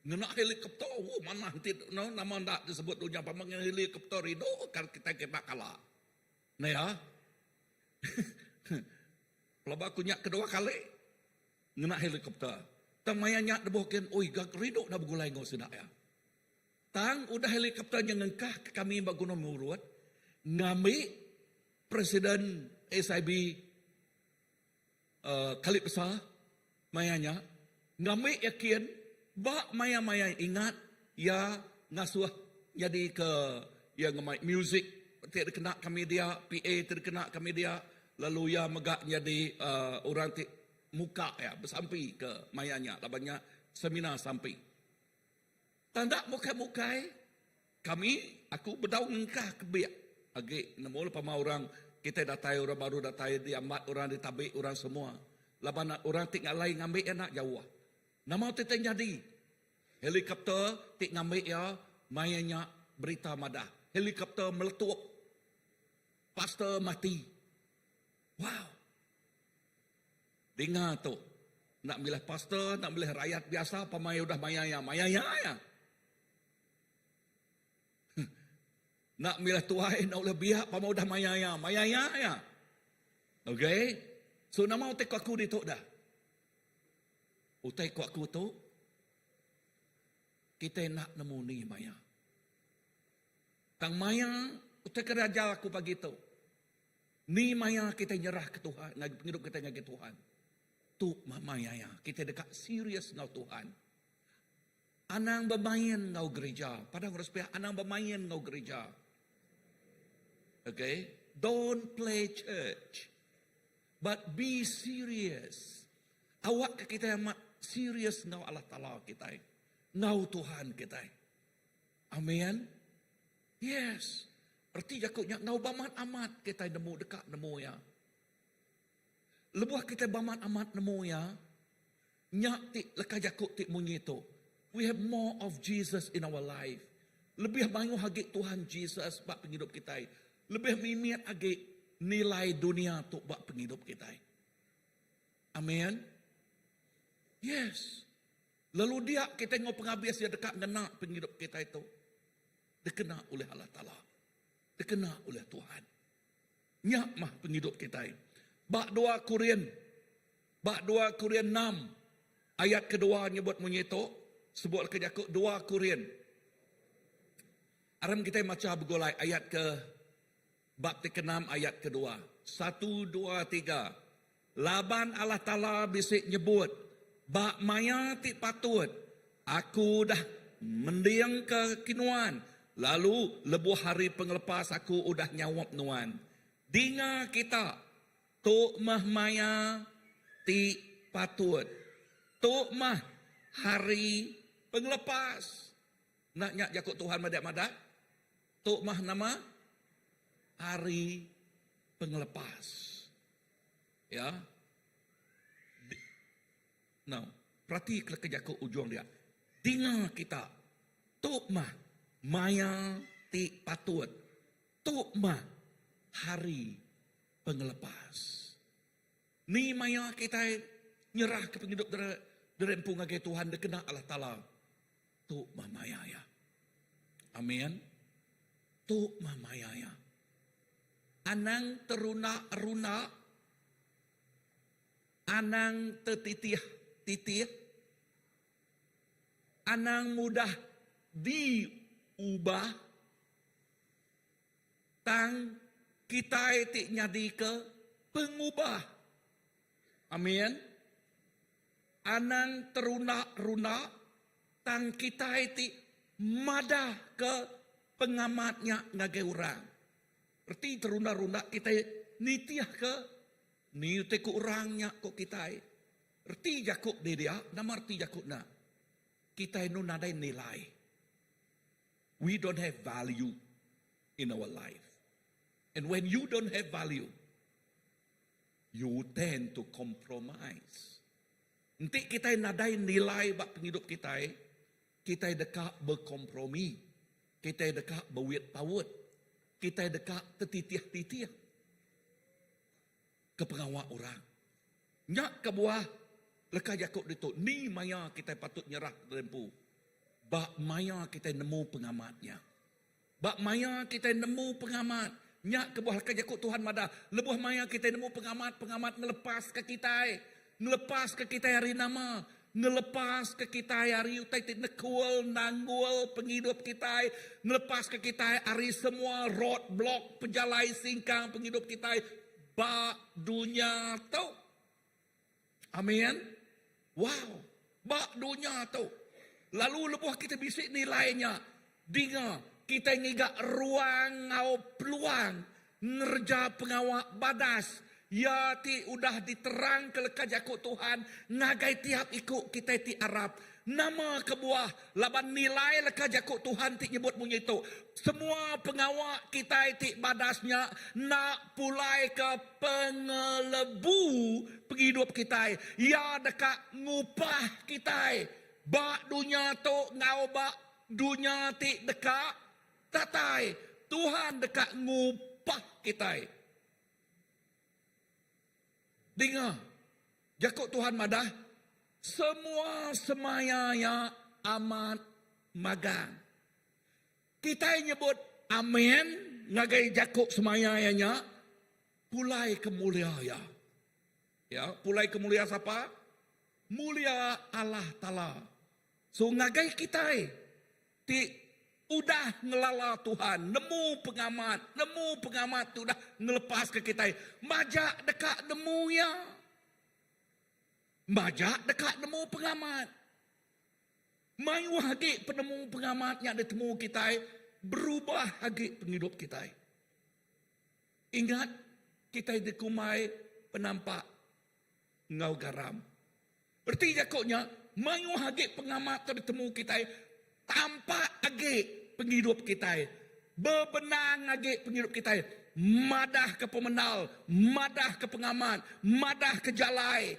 Ngena helikopter, oh manah enti nama enda disebut dunya pama ngena helikopter rindu kan kitai ke enda kala. Neh ya. Pelaba aku nya kedua kali ngena helikopter. Tang maya nya lebuh kin oi ga rindu enda begulai enggau sida iya. Tang udah helikopter nya ngengkah ke kami ba Gunung Murut ngambi Presiden SIB uhh Khalid Besar maya nya ngambi iya kin ba maya-maya ingat iya ngasuh nyadi ke iya ngemai music ti dikena kami dia, PA ti dikena kami dia lalu iya mega nyadi uhh orang ti muka iya besampi ke maya nya laban nya seminar sampi. Tanda mukai-mukai kami aku bedau ngengkah ke biak agi nemu lepa orang kitai datai orang baru datai diambat orang ditabi orang semua laban orang ti ngalai ngambi iya enda jauh. Nama ti tai nyadi helikopter ti ngambi iya maya nya berita madah helikopter meletup pastor mati. Wow. Dinga tu. Enda milih pastor, enda milih rayat biasa pamai udah maya iya, maya iya iya. Enda milih tuai, enda ulih biak pamai udah maya iya, maya iya iya. Okay? So nama utai ku aku ditu dah? Utai ku aku tu kitai enda nemu ni maya. Tang maya utai ke diajar aku pagi tu Ni maya kitai nyerahka Tuhan ngagai pengidup kitai ngagai Tuhan. Tu mah maya iya kitai deka serius enggau Tuhan. Anang bemain enggau gerija. Padang urang sepiak anang bemain enggau gerija. Okay, don't play church. But be serious. Awakka kitai amat serius enggau Allah Taala kitai, enggau Tuhan kitai. Amen. Yes. Reti jaku nya enggau bamat amat kitai nemu deka nemu iya. Lebuh kitai bamat amat nemu iya, nya ti leka jaku ti munyi tu, We have more of Jesus in our life. Lebih mayuh agi Tuhan Jesus ba pengidup kitai. Lebih mimit agi nilai dunia tu ba pengidup kitai. Amen. Yes. Lalu dia kitai enggau pengabis iya deka ngena pengidup kitai tu. Dikena ulih Allah Taala. Dikena ulih Tuhan. Nya mah pengidup kitai. Ba dua Korin, ba dua Korin enam ayat kedua nyebut munyi tu, sebut ke jaku dua Korin. Aram kitai macha begulai ayat ke bab ti keenam ayat kedua. Satu, dua, tiga. Laban Allah Taala bisi nyebut, Ba maya ti patut, Aku udah mendingka kinuan, lalu lebuh hari pengelepas Aku udah nyaup nuan. Dinga kita, tu meh maya ti patut. Tu meh. Hari Pengelepas. Enda nya jaku Tuhan madah madah? Tu mah nama Hari Pengelepas. Ya. Now, perati ke leka jaku ujung dia. Dinga kita. Tu mah maya ti patut. Tu mah hari pengelepas. Ni maya kitai nyerahka pengidup diri empu ngagai Tuhan dikena Allah Taala. Tu mah maya iya. Amin. Tu mah maya iya. Anang terunda-runda, anang tetitih-titih, anang mudah diubah, Tang kitai ti nyadika pengubah. Amin. Anang terunda-runda tang kitai ti madahka pengamat nya ngagai orang. Reti terunda-runda kitai nitihka ni utai ku orang nya ku kitai. Reti jaku di dia, nama reti jaku nya? Kitai enu nadai nilai. We don't have value in our life. And when you don't have value, you tend to compromise. Enti kitai nadai nilai ba pengidup kitai, kitai deka bekompromi, kitai deka bewit paut, kitai deka tetitih-titih ke pengawa orang. Nya kebuah leka jaku ditu, ni maya kitai patut nyerah diri empu? Ba maya kitai nemu pengamat nya. Ba maya kitai nemu pengamat. Nya kebuah leka jaku Tuhan madah, lebuh maya kitai nemu pengamat, pengamat ngelepaska kitai. Ngelepaska kitai ari nama? Ngelepaska kitai ari utai ti nekul, nanggul pengidup kitai. Ngelepaska kitai ari semua road block pejalai singkang pengidup kitai ba dunya tu. Amin. Wow. Ba dunya tu. Lalu lebuh kitai bisi nilai nya, dinga kitai ngiga ruang enggau peluang ngereja pengawa badas iya ti udah diterangka leka jaku Tuhan ngagai tiap iku kitai ti arap. Nama kebuah? Laban nilai leka jaku Tuhan ti nyebut munyi tu, Semua pengawa kitai ti badas nya enda pulai ke pengelebu pengidup kitai. Iya deka ngupah kitai ba dunya tu enggau ba dunya ti deka datai. Tuhan deka ngupah kitai. Dinga, jaku Tuhan madah, semua semaya iya amat magang. Kitai nyebut amen ngagai jaku semaya iya nya, pulai ke mulia iya. Ya, pulai ke mulia sapa? Mulia Allah Taala. So ngagai kitai ti udah ngelala Tuhan, nemu pengamat, nemu pengamat ti udah ngelepaska kitai, majak deka nemu iya. Majak deka nemu pengamat. Mayuh agi penemu pengamat nya ditemu kitai, berubah agi pengidup kitai. Ingat, kitai dikumbai penampak enggau garam. Reti jaku nya, mayuh agi pengamat ke ditemu kitai, tampak agi pengidup kitai, bebenang agi pengidup kitai, madahka pemendal, madahka pengamat, madahka jalai,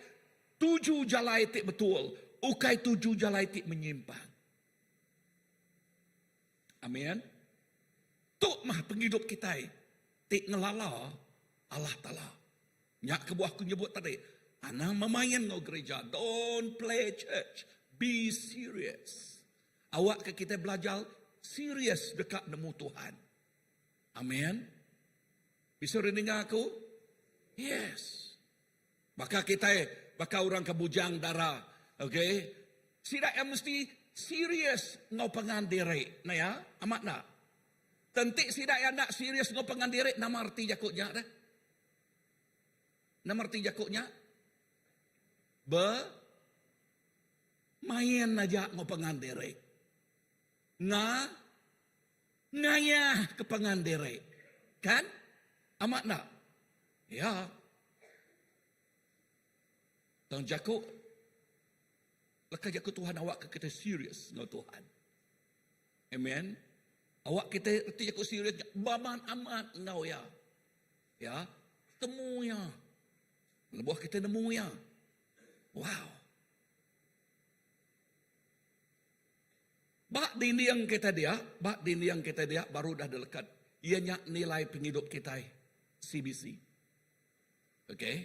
tuju jalai ti betul, ukai tuju jalai ti menyimpang. Amin. Tu mah pengidup kitai ti ngelala Allah Taala. Nya kebuah aku nyebut tadi, anang memain enggau gereja, don't play church, be serious. Awakka kitai belajar serious deka nemu Tuhan. Amen. Bisi orang ninga aku? Yes. Baka kitai, baka orang ke bujang dara, okay? Sida iya mesti serious enggau pangan diri. Nah ya, amat enda? Tenti sida iya enda serius enggau pangan diri, nama reti jaku nya deh? Nama reti jaku nya? Be main aja enggau pangan diri. Nga ngayah ke pangan diri. Kan? Amat enda? Ya. Tang jaku. Leka jaku Tuhan awakka kitai serius enggau Tuhan. Amen. Awak kitai reti jaku serius nya baman amat enggau iya. Ya, temu iya. Lebuh kitai nemu iya. Wow. Ba dinding kitai dia, ba dinding kitai dia baru dah dilekat. Iya nya nilai pengidup kitai CBC. Okay.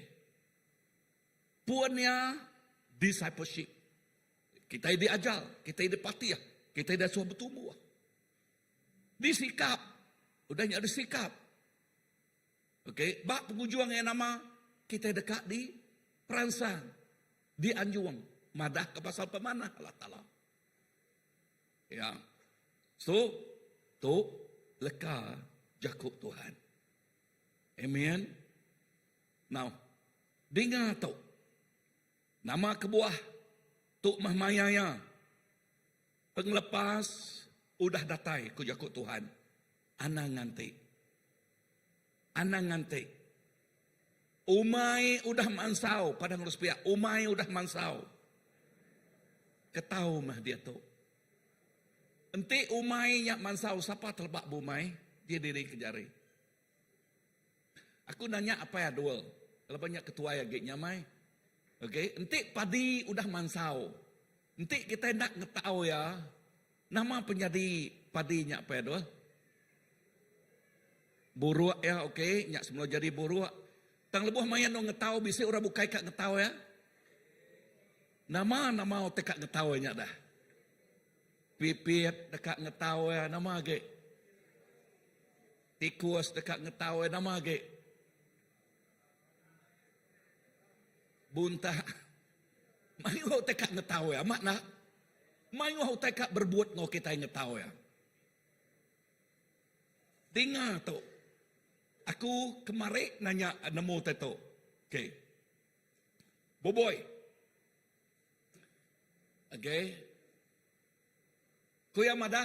Pun iya discipleship. Kitai diajar, kitai dipatih, kitai diasuh betumbuh. Disikap. Udah nya disikap. Okey, ba pengujung iya nama kitai deka diperansang, dianjung madahka pasal pemanah Allah Taala. Ya. So, tu leka jaku Tuhan. Amen. Now, dinga tu. Nama kebuah tu meh maya iya pengelepas udah datai ku jaku Tuhan. Anang nganti. Anang nganti. Umai udah mansau padang urus piak umai udah mansau. Ketau meh diatu. Enti umai nya mansau sapa teleba bumai dia diri ke jari. Aku nanya apai Adul, laban nya ketuai agi nya mai. Okey, enti padi udah mansau, enti kitai enda ngetau iya, nama penyadi padi nya apai Adul? Buruk iya okey, nya semua jadi buruk. Tang lebuh maya anu ngetau bisi orang bukai ka ngetau iya. Nama nama utai ka ngetau iya nya dah. Pipit deka ngetau iya nama agi. Tikus deka ngetau iya nama agi. Buntak. Mayuh utai ka ngetau iya amat enda. Mayuh utai ka berebut enggau kitai ngetau iya. Dinga tu. Aku kemari nanya nemu utai tu. Okey. Boboi. Okey. Ku iya madah,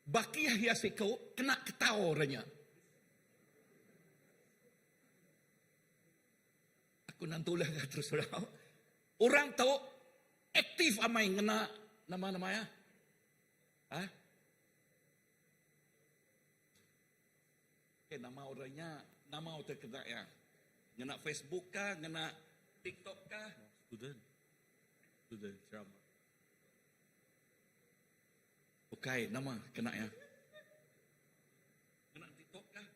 bakih iya siku kena ketau orang nya. Aku nentu ulih ngatur surau. Orang tu aktif amai ngena nama-nama iya. Ha? Okay, nama orang nya, nama utai kena iya. Ngena Facebook kah, ngena TikTok kah? Student. Student ceramah. Ukai nama kena iya. Ngena TikTok kah?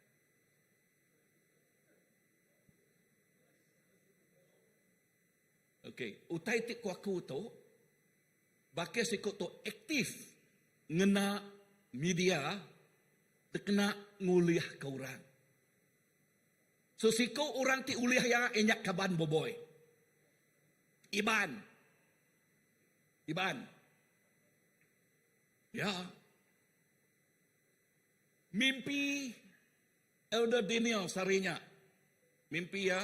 Okey, utai ti ku aku tu baka siku tu aktif ngena media dikena ngulihka orang. So siku orang ti ulih iya inya kaban boboi. Iban. Iban. Ya. Mimpi Elder Daniel sehari nya. Mimpi iya.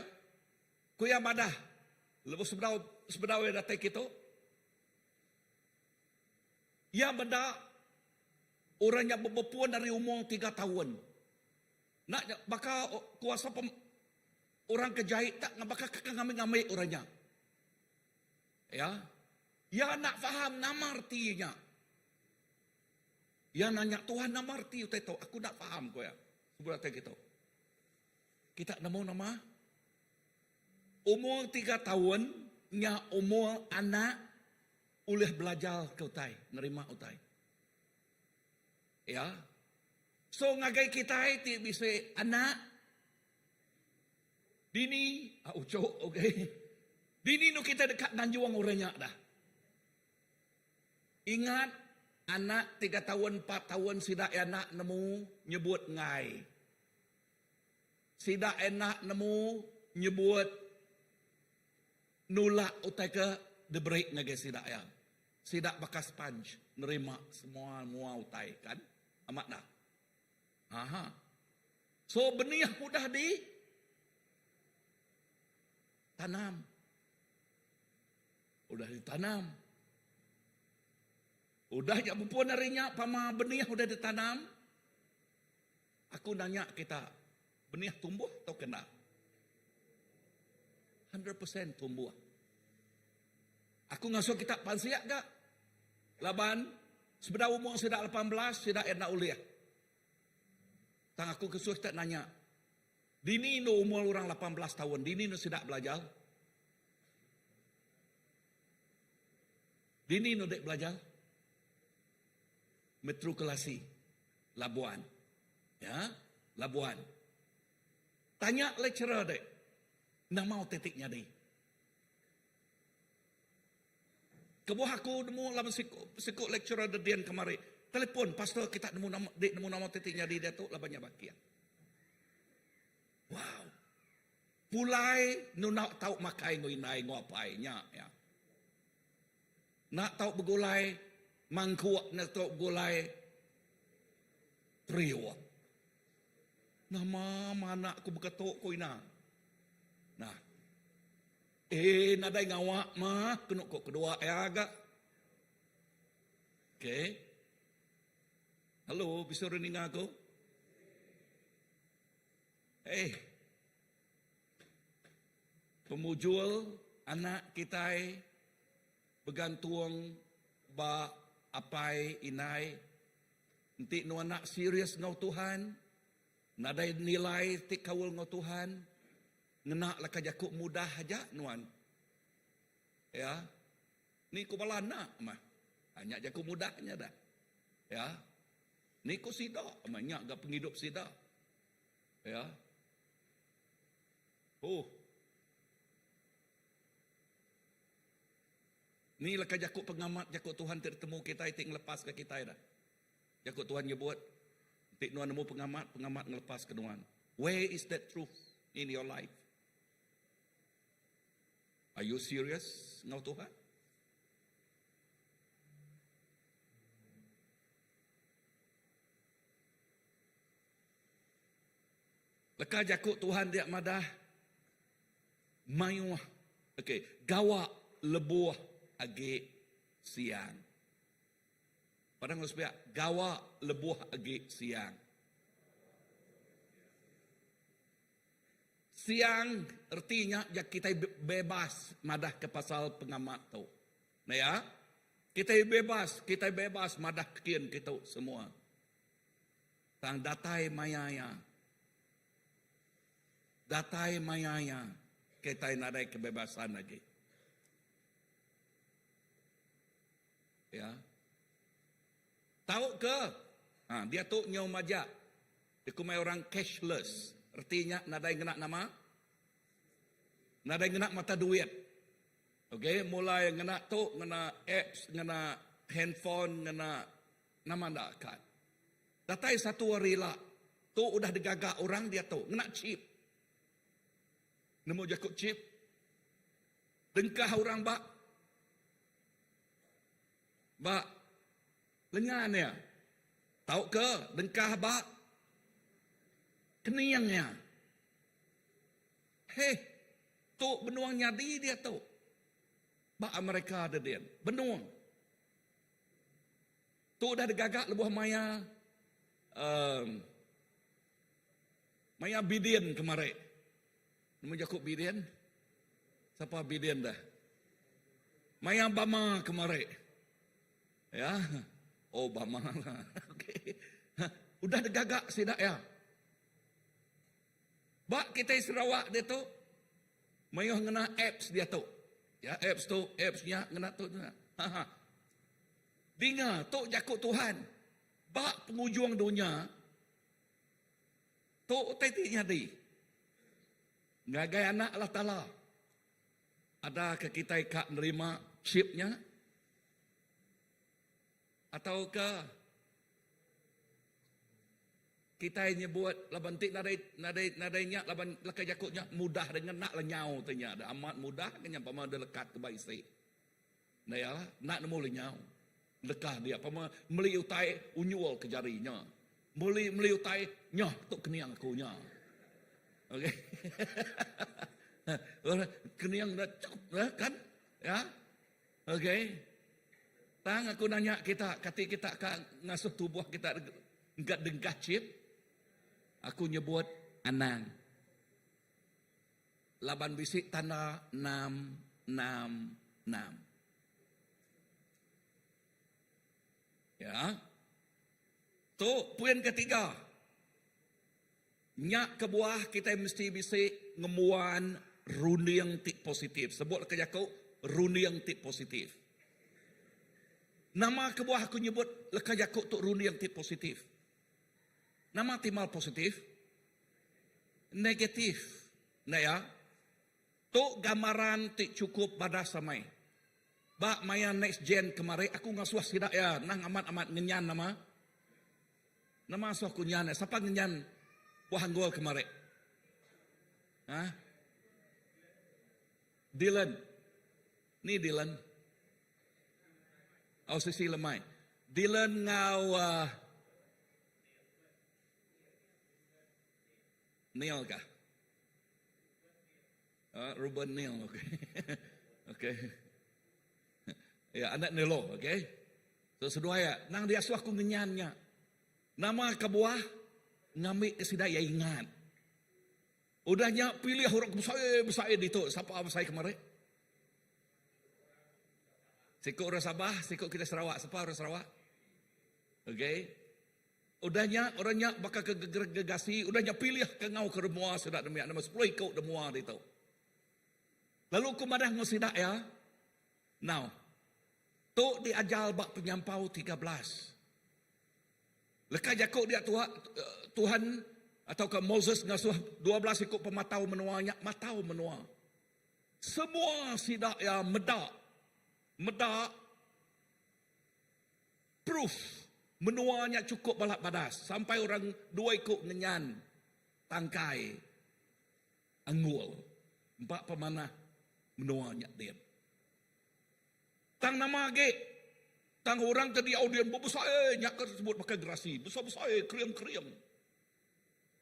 Ku iya madah lebuh sebedau sebedau iya datai kitu. Iya meda orang nya bepun ari umur tiga taun. Enda nya baka kuasa pem orang ke jai tak baka ke ngambi-ngambi orang nya. Ya. Iya enda faham nama reti nya. Iya nanya Tuhan nama reti utai tu? Aku enda faham ku iya. Sebut utai kitu. Kita nemu nama? Umur tiga taun nya umur anak ulih belajar ke utai, nerima utai. Ya. So ngagai kitai ti bisi anak dini ah ucuk okey. Dini nu kitai deka nganjung orang nya dah. Ingat anak tiga taun empat taun sida iya enda nemu nyebut enggai. Sida iya enda nemu nyebut nulak utai ke diberi ngagai sida iya. Sida baka sponge nerima semua mua utai kan. Amat dah. Aha. So benih udah di tanam. Udah ditanam. Udah nya bepun ari nya pama benih udah ditanam. Aku nanya kita, benih tumbuh atau kena? 100% tumbuh. Aku ngasuh kita pansik ga. Laban sebedau umur sida 18 sida enda ulih. Tang aku kesuh kita nanya. Dini endo umur orang 18 taun dini endo sida belajar? Dini endo dek belajar? Matrikulasi Labuan. Ya, Labuan. Tanya lecturer dek. Nama utai ti nyadi? Kebuah aku nemu laban siku siku lecturer dedin kemari telefon pastor kita nemu nama dek nemu nama utai ti nyadi diatu laban nya bakih. Wow. Pulai nunda tau makai enggau indai enggau apai nya ya. Enda tau begulai mangkuk enda tau begulai periuk. Nama mah anak ku beketu ku ina. Nah. Eh nadai ngawa mah kenu ko kedua iya ga. Okay. Hello, bisi orang ninga aku? Eh. Pemujur anak kitai begantung ba apai indai. Enti nuan anak serius enggau Tuhan, nadai nilai ti kaul enggau Tuhan, ngena leka jaku mudah aja nuan. Ya. Ni ku bala anak mah. Ha, nya jaku mudah nya dah. Ya. Ni ku sida mah nya ga pengidup sida. Ya. Oh. Ni leka jaku pengamat jaku Tuhan ti ditemu kitai ti ngelepaska kitai dah. Jaku Tuhan nyebut, enti nuan nemu pengamat, pengamat ngelepaska nuan. Where is that truth in your life? Are you serious enggau Tuhan? Leka jaku Tuhan dia madah mayuh okey gawa lebuh agi siang. Padang enggau sepiak gawa lebuh agi siang. Siang reti nya ja kitai bebas madah ke pasal pengamat tu. Nah ya, kitai bebas, kitai bebas madah kin kitu semua. Tang datai maya iya. Datai maya iya kitai nadai kebebasan agi. Ya. Tau ke ha, diatu nyau majak dikumbai orang cashless. Reti nya nadai ngena nama? Nadai ngena mata duit. Okey, mulai ngena tu, ngena apps, ngena handphone, ngena nama enda kad. Datai satu hari ila, tu udah digaga orang diatu ngena chip. Nemu jaku chip? Dengkah orang ba Ba lengan iya tauka dengkah ba kening iya. Heh, tu benung nyadi diatu ba Amerika dedin. Benung. Tu udah digaga lebuh maya um, maya Biden kemari. Nemu jaku Biden? Sapa Biden dah? Maya Obama kemari. Ya. Obama lah. Okey. Udah digaga sida ya. Ba kitai Sarawak diatu mayuh ngena apps diatu. Ya, apps tu, apps nya ngena tu. Ha ha. Dinga tu jaku Tuhan. Ba pengujung dunya Tu utai ti nyadi ngagai anak Allah Taala. Ada ke kitai ka nerima chip nya? Atau ke kitai nyebut laban ti nadai nadai nadai nya laban leka jaku nya mudah dengan nak lenyau te nya da amat mudah ke nya pama da lekat ke ba isi. Enda iya enda nemu lenyau. Lekah dia pama meli utai unyul ke jari nya. Meli meli utai nyah tu kening aku nya. Okey. Kening dah cup kan? Ya. Okey. Tang aku nanya kita, kati kita ka ngasuh tubuh kita engka dengkah chip? Aku nyebut anang. Laban bisi tanda 666. Ya. Tu poin ketiga. Nya kebuah kitai mesti bisi ngembuan runding ti positif. Sebut leka jaku runding ti positif. Nama kebuah aku nyebut leka jaku tu runding ti positif? Nama timbal positif? Negatif. Enda iya? Tu gambaran ti chukup badas amai. Ba maya next gen kemari aku ngasuh sida iya nang amat-amat ngenyan nama. Nama asuh aku nyan iya? Sapa ngenyan buah anggul kemari? Ha? Dylan. Ni Dylan. Oh sisi lemai. Dylan enggau uh, Neil kah? Uh, Ruben Neil, okey. okey. Ya, anak Nelo, okey. So seduai ya, nang diasuh aku ngenyan nya. Nama kebuah ngambi ke sida ya ingat. Udah nya pilih orang ke besai-besai ditu, sapa besai kemari? Siku orang Sabah, siku kita Sarawak, sapa orang Sarawak? Okey. Udah nya, orang nya baka ke gegasi, udah nya pilih ke ngau ke remua sida nembiak nama sepuluh iku demua ditu. Lalu ku madah enggau sida iya, Now, tu diajar ba penyampau 13. Leka jaku dia tuha, Tuhan atauka Moses ngasuh 12 iku pematau menua nya matau menua. Semua sida iya meda, meda Proof, menua nya chukup balat badas sampai orang dua iku ngenyan tangkai anggul empa pemanah menua nya din. Tang nama agi, tang orang ke diau din bebesai nya ke disebut baka gerasi, besai-besai kering-kering.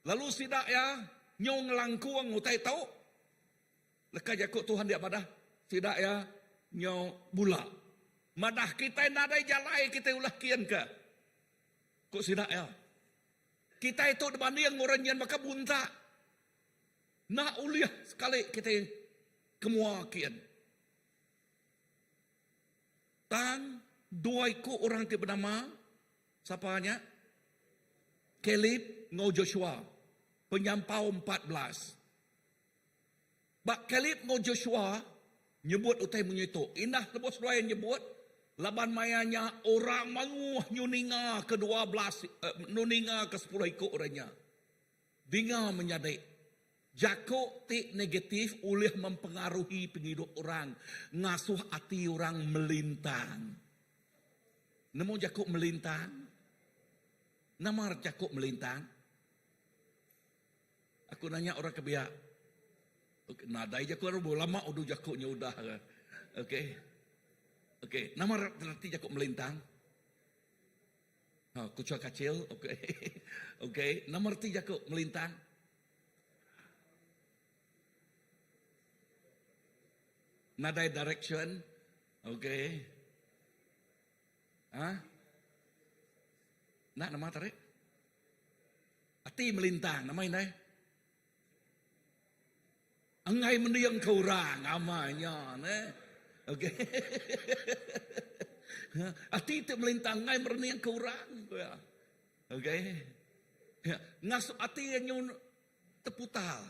Lalu sida iya nyau ngelangkung utai tu, leka jaku Tuhan dia madah sida iya nyau bula. Madah kitai nadai jalai kitai ulah kin ke, ku sida iya. Kitai tu dibanding orang nyin baka buntak. Enda ulih sekali kitai ke mua kin. Tang dua iku orang ti benama sapa nya? Kaleb enggau Joshua, penyampau 14. Ba Kaleb enggau Joshua nyebut utai munyi tu. Indah lebuh seduai nyebut, laban maya nya orang mayuh nyu ninga ke 12 eh, ninga ke 10 iku orang nya. Dinga menyadi, jaku ti negatif ulih mempengaruhi pengidup orang, ngasuh ati orang melintang. Nemu jaku melintang? Nama jaku melintang? Aku nanya orang ke biak. Okay, nadai jaku orang lama udah jaku nya udah. Okey. Okey, nama reti jaku melintang? Ha, kucil kacil, okey. Okey, nama reti jaku melintang? Nadai direction. Okey. Ha? Nak nama tarik? Ati melintang nama indai? Enggai mending ke orang amai nya neh. Okey. Ati ti melintang enggai merening ke orang ku iya. Okey. Ngasuh ati iya nyu teputar.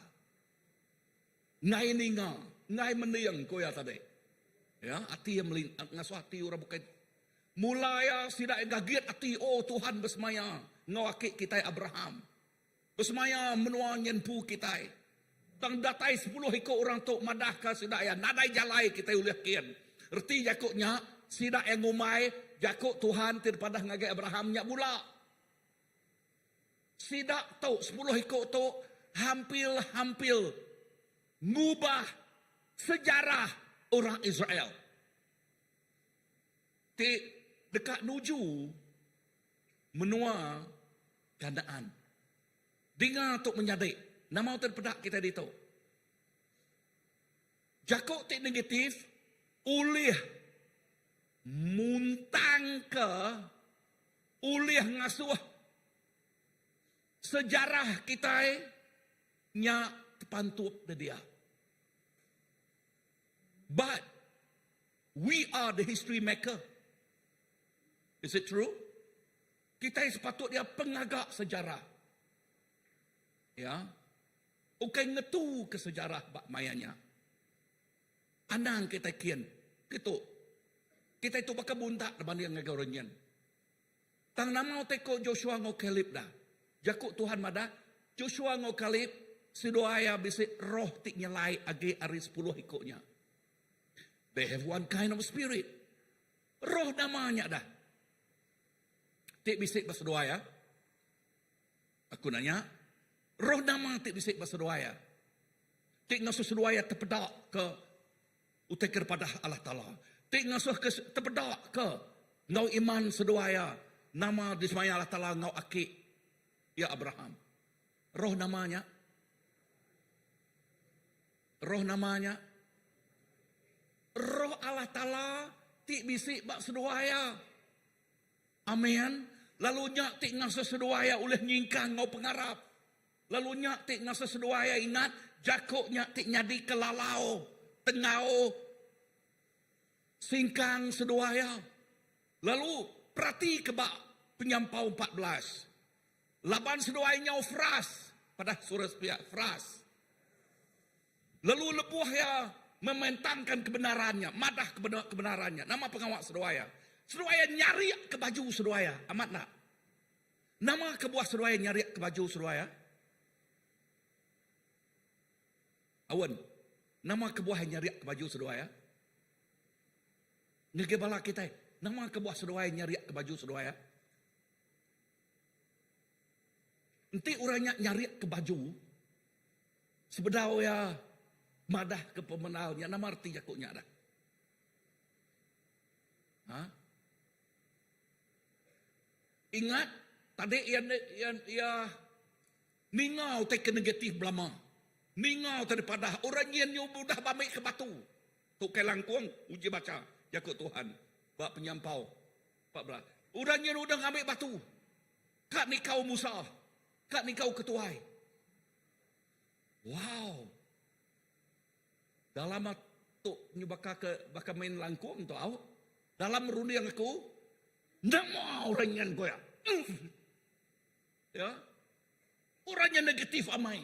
Enggai ninga, enggai mending ku iya tadi. Ya, ati iya melintang ngasuh ati orang bukai mula iya sida iya gagit ati oh Tuhan besemaya enggau aki kitai Abraham. Besemaya menua nyenpu kitai. Tang datai sepuluh iku orang tu madahka sida iya nadai jalai kitai ulih kin. Reti jaku nya, sida iya ngumbai jaku Tuhan ti dipadah ngagai Abraham nya bula. Sida tu, sepuluh iku tu, hampil-hampil ngubah sejarah orang Israel ti deka nuju menua Kanaan. Dinga tu menyadi, nama utai dipeda kitai ditu? Jaku ti negatif ulih muntangka, ulih ngasuh sejarah kitai nya tepantup da dia. But we are the history maker. Is it true? Kitai sepatut iya pengaga sejarah. Ya. Ukai ngetu ke sejarah ba maya nya. Anang kitai kin kitu. Kitai tu baka buntak dibanding ngagai orang nyin. Tang nama utai ko Joshua enggau Kaleb dah. Jaku Tuhan madah, Joshua enggau Kaleb seduai iya bisi roh ti nyelai agi ari sepuluh iku nya. They have one kind of spirit. Roh nama nya dah ti bisi ba seduai iya? Aku nanya, roh nama ti bisi ba seduai iya? Ti ngasuh seduai iya tepeda ke Utai ke dipadah Allah Taala ti ngasuh ke tepeda ke enggau iman seduai iya nama disemaya Allah Taala enggau aki iya Abraham. Roh nama nya? Roh nama nya? Roh Allah Taala ti bisi ba seduai iya. Amen. Lalu nya ti ngasuh seduai iya ulih nyingkang enggau pengarap. Lalu nya ti ngasuh seduai iya ingat jaku nya ti nyadika lalau tenggau singkang seduai iya. Lalu peratika ba Penyampau 14. Laban seduai nyau frust, padah surah sepiak frust. Lalu lebuh iya mementangkan kebenaran nya, madah kebenaran nya, nama pengawa seduai iya? Seduai iya nyarikka baju seduai iya. Amat enda? Nama kebuah seduai nyarik ke baju seduai ah? Awen, nama kebuah nyarik ke baju seduai ah? Ngagai bala kitai, nama kebuah seduai nyarik ke baju seduai ah? Enti orang nya nyarik ke baju sebedau iya madah ke pemenal nya, nama reti jaku nya dah? Ha? Ingat, tadi iya iya iya ninga utai ke negatif belama. Ninga utai dipadah orang nyin nyu udah bambi ke batu. Tu kai langkung uji bacha jaku Tuhan ba Penyampau 14. Orang nyin udah ngambi batu ka nikau Musa, ka nikau ketuai. Wow. Dalam tu nyu baka ke baka main langkung tu au. Dalam runding aku nama orang nyan ko iya. Ya. Orang nya negatif amai.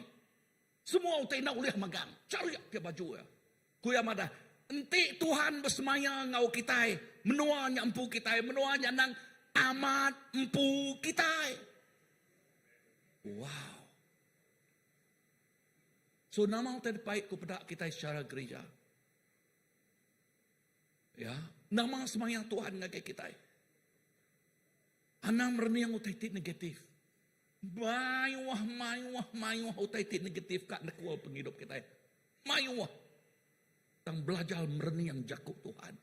Semua utai enda ulih magang. Cari ke baju iya. Ku iya madah, enti Tuhan besemaya enggau kitai, menua nya empu kitai, menua nya endang amat empu kitai. Wow. So nama utai dipai ku peda kitai secara gereja? Ya, nama semaya Tuhan ngagai kitai? Anang merening utai ti negatif. Mayuh, mayuh, mayuh utai ti negatif ka nekul pengidup kitai. Mayuh. Tang belajar merening jaku Tuhan.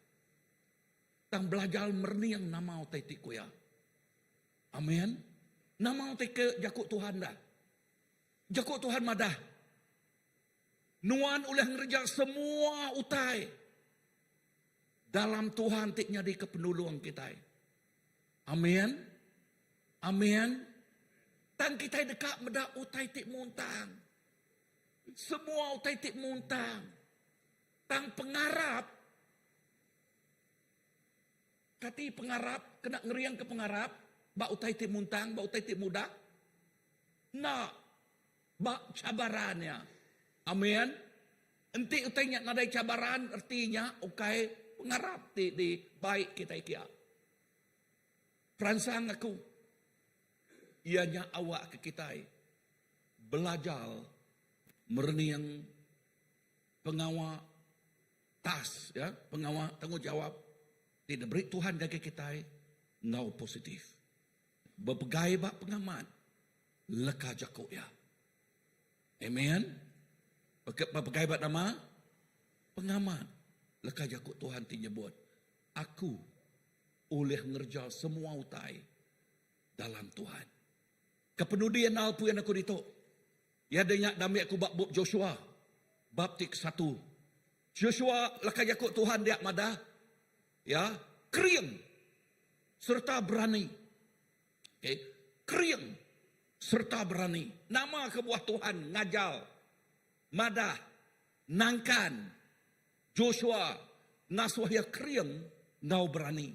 Tang belajar merening nama utai ti ku iya. Amen. Nama utai ke jaku Tuhan dah. Jaku Tuhan madah, Nuan ulih ngereja semua utai dalam Tuhan ti nyadika penulung kitai. Amin. Amin. Tang kitai deka meda utai ti muntang. Semua utai ti muntang. Tang pengarap, kati pengarap kena ngeringka pengarap ba utai ti muntang, ba utai ti mudah? Enda. Ba cabaran iya. Amin. Enti utai nya nadai cabaran, reti nya ukai pengarap ti dibai kitai kia. Peransang aku, iya nya awakka kitai belajar merening pengawa tas ya, pengawa tanggungjawab ti diberi Tuhan ngagai kitai enggau positif. Bepegai ba pengamat leka jaku iya. Amen. Bepegai ba nama? Pengamat leka jaku Tuhan ti nyebut, Aku ulih ngereja semua utai dalam Tuhan. Kepenudi andal puin aku ditu, iya deh nya dambi aku ba bup Joshua, bab ti kesatu. Joshua leka jaku Tuhan dia madah, ya, kering sereta berani. Okay. Kering sereta berani. Nama kebuah Tuhan ngajar, madah, nangkan Joshua ngasuh iya kering enggau berani?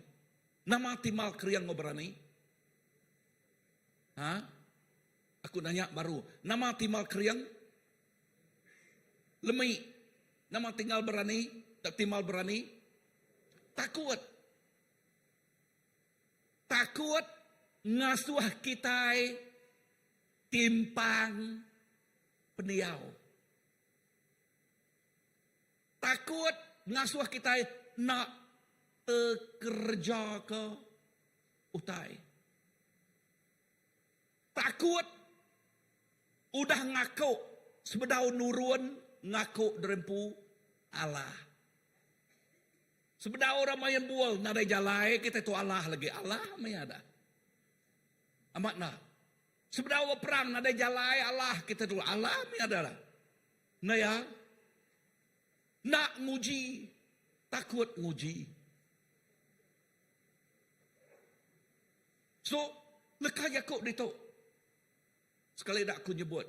Nama timbal kering enggau berani? Ha? Aku nanya baru, nama timbal kering? Lemi. Nama tinggal berani? Timbal berani? Takut. Takut ngasuh kitai timpang pendiau. Takut ngasuh kitai enda tekerejaka utai. Takut udah ngaku sebedau nurun ngaku derempu alah. Sebedau orang main bul nadai jalai kitai tu alah lagi. Alah meh ada. Amat enda. Sebedau beperang nadai jalai alah kitai tu alah meh ada. Enda iya. Enda nguji takut nguji. So leka jaku ditu sekali dak aku nyebut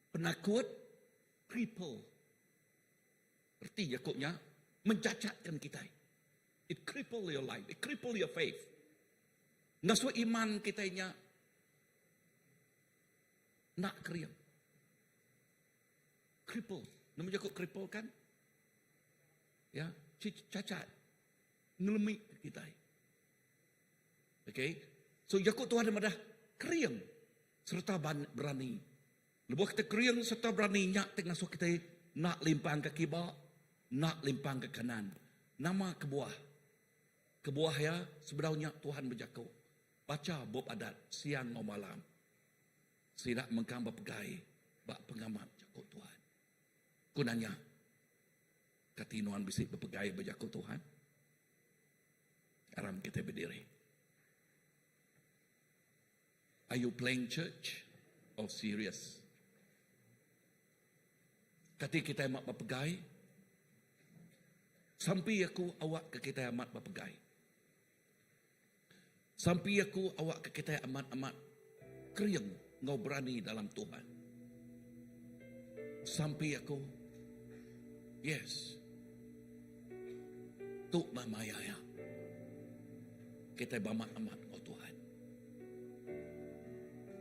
penakut cripple. Reti jaku nya mencacatkan kitai. It cripple your life, it cripple your faith. Ngasuh iman kitai nya enda kering. Cripple. Nemu jaku cripple kan? Ya, cacat. Ngelemi kitai. Okay. So jaku Tuhan madah kering sereta berani. Lebuh kita kering sereta berani nya ti ngasuh kitai enda limpang ke kiba, enda limpang ke kanan. Nama kebuah? Kebuah iya sebedau nya Tuhan bejaku, Bacha bup adat siang enggau malam. Sida mengkang bepegai ba pengamat jaku Tuhan. Ku nanya, kati nuan bisi bepegai ba jaku Tuhan? Aram kitai bediri. Are you playing church or serious? Kati kitai amat bepegai? Sampi aku awak ke kitai amat bepegai. Sampi aku awak ke kitai amat-amat kering enggau berani dalam Tuhan. Sampi aku, yes. Tu mah maya iya. Kitai bamat-amat enggau Tuhan.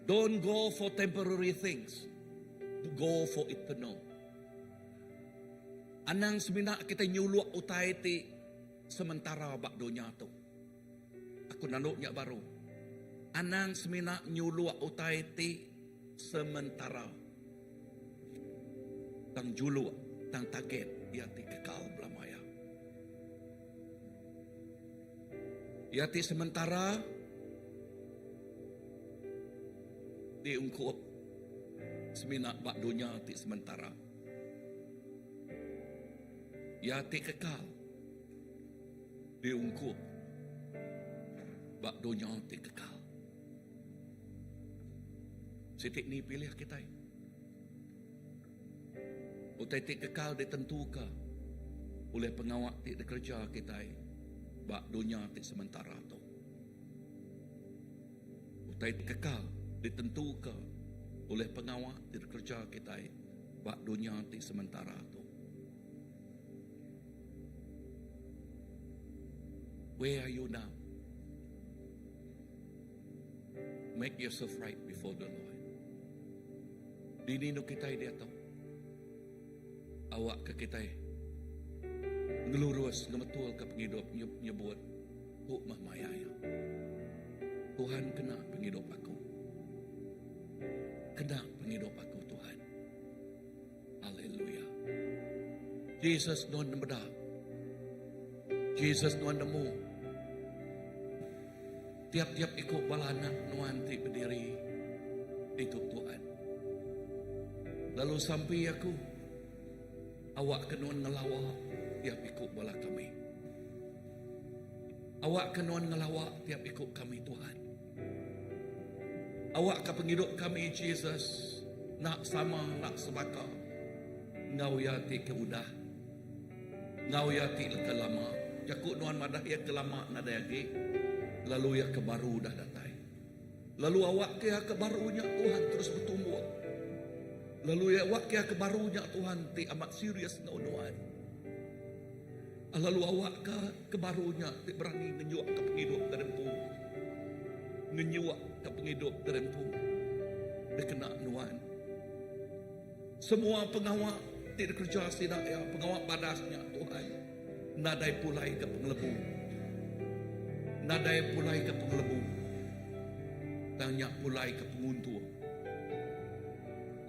Don't go for temporary things. Go for eternal. Anang semina kitai nyuluk utai ti sementara ba dunya tu. Aku nandu nya baru. Anang semina nyuluk utai ti sementara. Tang juluk, tang target iya ti kekal belama iya. Iya ti sementara diungkup semina ba dunya ti sementara. Iya ti kekal diungkup ba dunya ti kekal. Siti ni pilih kitai. Utai ti kekal ditentuka ulih pengawa ti dikereja kitai ba dunya ti sementara tu. Utai ti kekal ditentuka ulih pengawa ti dikereja kitai ba dunya ti sementara tu. Where are you now? Make yourself right before the Lord. Dini nu kitai diatu. Awak ke kitai ngelurus ngemetul ke pengidup nyebut tu mah maya iya. Tuhan kena pengidup aku. Kena pengidup aku Tuhan. Haleluya. Jesus nuan meda. Jesus nuan nemu. Tiap-tiap iku bala anak nuan ti bediri ditu Tuhan. Lalu sampi aku awakka nuan ngelawa tiap iku bala kami. Awakka nuan ngelawa tiap iku kami Tuhan. Awakka pengidup kami Jesus enda sama enda sebaka enggau iya ti ke udah enggau iya ti ke lama. Jaku nuan madah iya ke lama nadai agi lalu iya ke baru udah datai. Lalu awakka iya ke baru nya Tuhan terus betumbuh. Lalu awakka iya ke baru nya Tuhan ti amat serius enggau nuan. Lalu awakka ke baru nya ti berani ngenjukka pengidup ke dempu. Ngenyuk ke pengidup diri empu dikena nuan. Semua pengawa ti dikereja sida iya, pengawa badas nya Tuhan, nadai pulai ke pengelebu. Nadai pulai ke pengelebu. Tang nya pulai ke penguntung.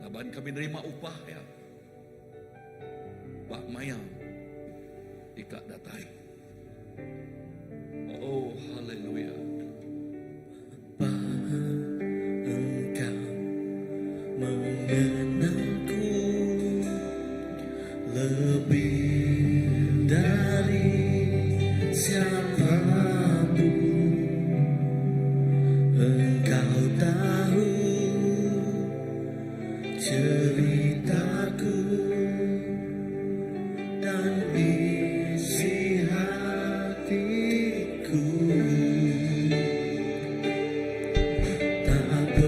Laban kami nerima upah iya ba maya ti ka datai. Oh, haleluya. Bapa engkau mengenalku lebih dari siapapun. Engkau tahu ceritaku dan isi hatiku. Tak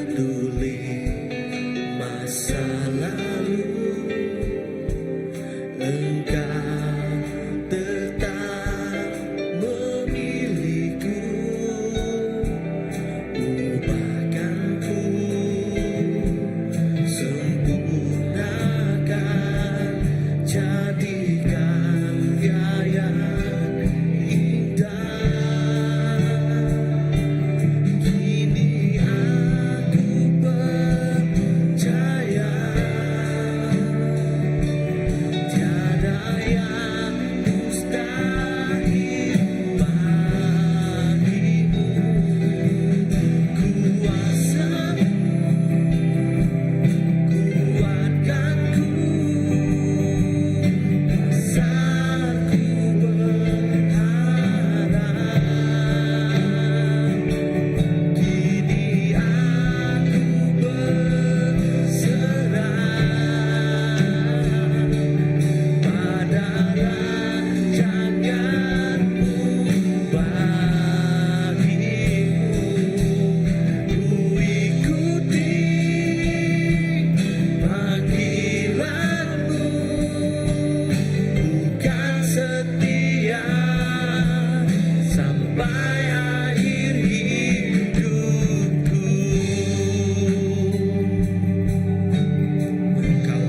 peduli masa lalu, Engkau tetap memilihku. Ubahkan ku, sempurnakan, jadikan gaya indah. Kini aku percaya tiada yang mustahil bagimu. Kuasamu kuatkan ku saat ku berharap. Kini aku berserah pada rancanganmu bagiku. Ku ikuti panggilanmu, ku kan setia sampai akhir hidupku. Engkau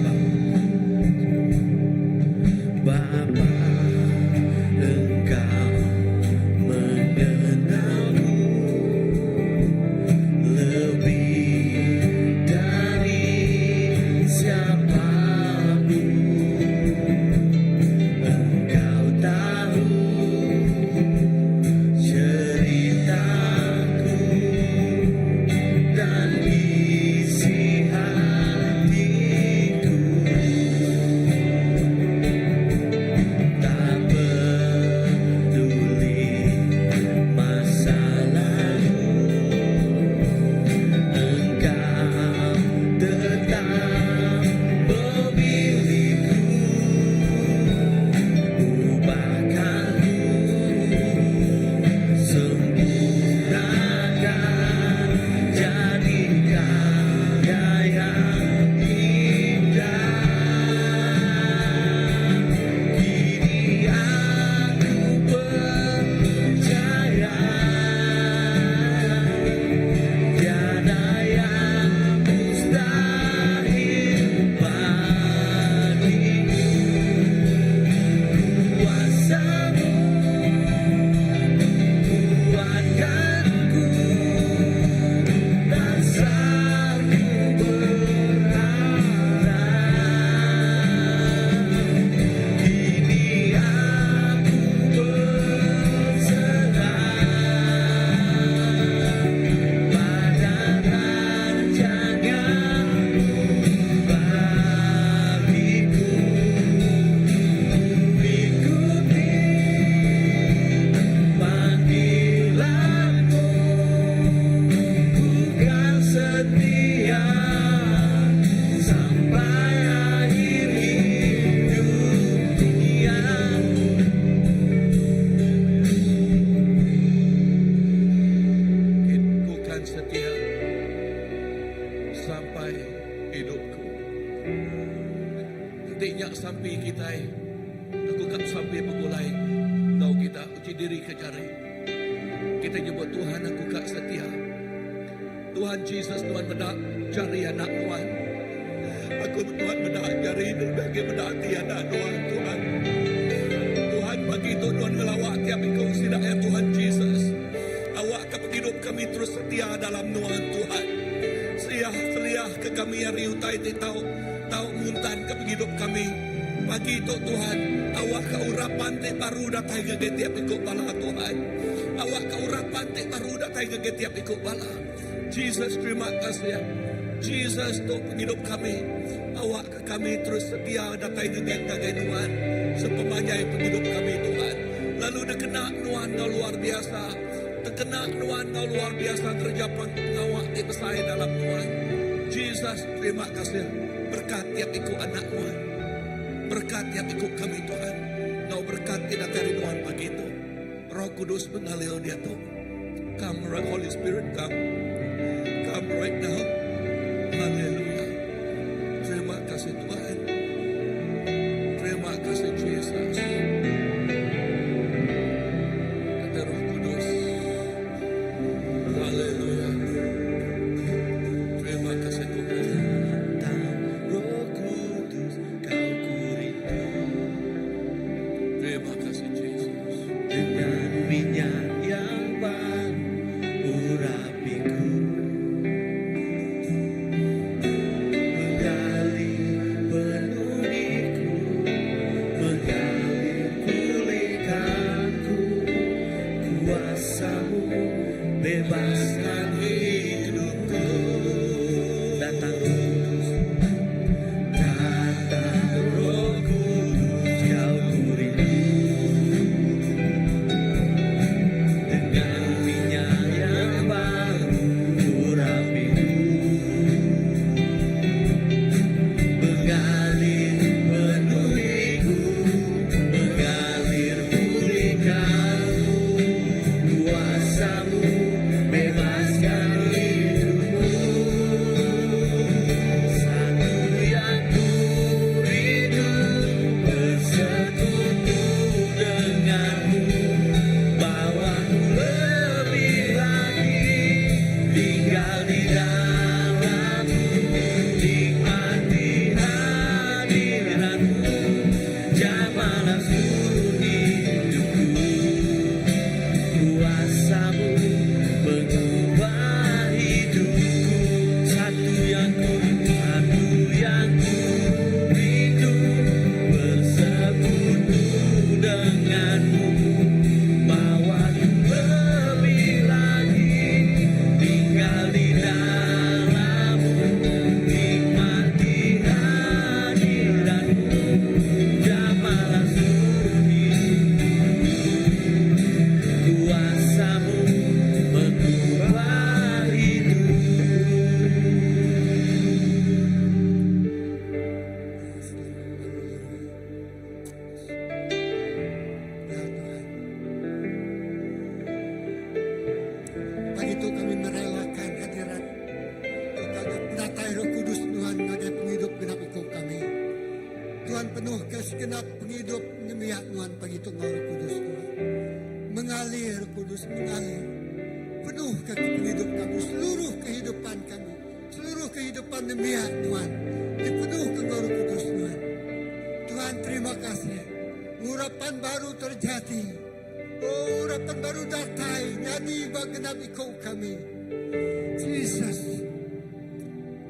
Bapa, Engkau mengenalku lebih dari siapapun. Engkau tahu ceritaku dan isi hatiku. Tak peduli masa lalu, Engkau tetap memilihku. Ubahkan ku, sempurnakan, jadikan yang indah. Kini aku percaya tiada yang mustahil bagimu. Kuasamu kuatkan ku dan saat ku berharap. Kini aku berserah pada rancanganmu bagiku. Ku ikuti panggilanmu, ku kan setia sampai akhir hidup dunia. Ku kan setia sampai hidupku. Enti nya sampi kitai, aku ka sampi begulai enggau kita uji diri ke jari. Kita nyebut Tuhan aku ka setia. Tuhan Jesus nuan meda jari anak nuan. Aku Tuhan meda jari lebih agi meda ati anak nuan Tuhan. Tuhan pagi tu nuan ngelawa tiap iku sida ya Tuhan Jesus. Awakka pengidup kami terus setia dalam nuan Tuhan. Seliah seliah ke kami ari utai ti tau tau muntanka pengidup kami. Pagi tu Tuhan, awakka urapan ti baru datai ngagai tiap iku bala Tuhan. Awakka urapan ti baru datai ngagai tiap iku bala. Jesus terima kasih. Jesus tu pengidup kami. Awakka kami terus setia datai ngagai ngagai nuan sepemanjai pengidup kami Tuhan. Lalu dikena nuan enggau luar biasa. Tekena nuan enggau luar biasa ngereja pengawa ti besai dalam nuan. Jesus terima kasih berkat tiap iku anak nuan. Berkat tiap iku kami Tuhan. Enggau berkat ti datai ari nuan pagi tu. Roh Kudus mengalir diatu. Come right Holy Spirit come. Come right now. Hallelujah. Terima kasih Tuhan. Terima kasih Jesus. Kata Roh Kudus. Hallelujah. Terima kasih Tuhan. Datang Roh Kudus, kau ku rindu. Terima kasih Jesus. Dengan minyak yang baru urapiku. Mengalir penuhiku, mengalir pulihkanku. Kuasamu bebaskan hidupku. Datang Roh Kudus, datang Roh Kudus, kau ku rindu. Dengan minyak yang baru urapiku. Mengalir penuhiku, mengalir pulihkanku. Kuasamu bebaskan hidupku. Satu yang ku rindu bersekutu denganmu, bawaku lebih lagi tinggal di dalammu, nikmati hadiratmu, jamalah seluruh hidupku. Kuasamu mengubah hidupku. Satu yang ku, satu yang ku rindu bersekutu denganmu, bawaku lebih lagi tinggal di dalammu, nikmati hadiratmu, jamalah seluruh hidupku. Kuasamu mengubah hidupku. Ya Tuhan. Pagi itu kami merelakan hadirat Datai Roh Kudus Tuhan ngagai pengidup genap iku kami. Tuhan penuh ke segenap pengidup nembiak Tuhan pagi itu enggau Roh Kudus Tuhan. Mengalir Roh Kudus mengalir. Penuh ke pengidup kami, seluruh kehidupan kami, seluruh kehidupan nembiak Tuhan. Dipenuh ke enggau Roh Kudus Tuhan. Tuhan terima kasih. Urapan baru terjadi. Oh, urapan baru datai nyadi ba genap iku kami. Jesus.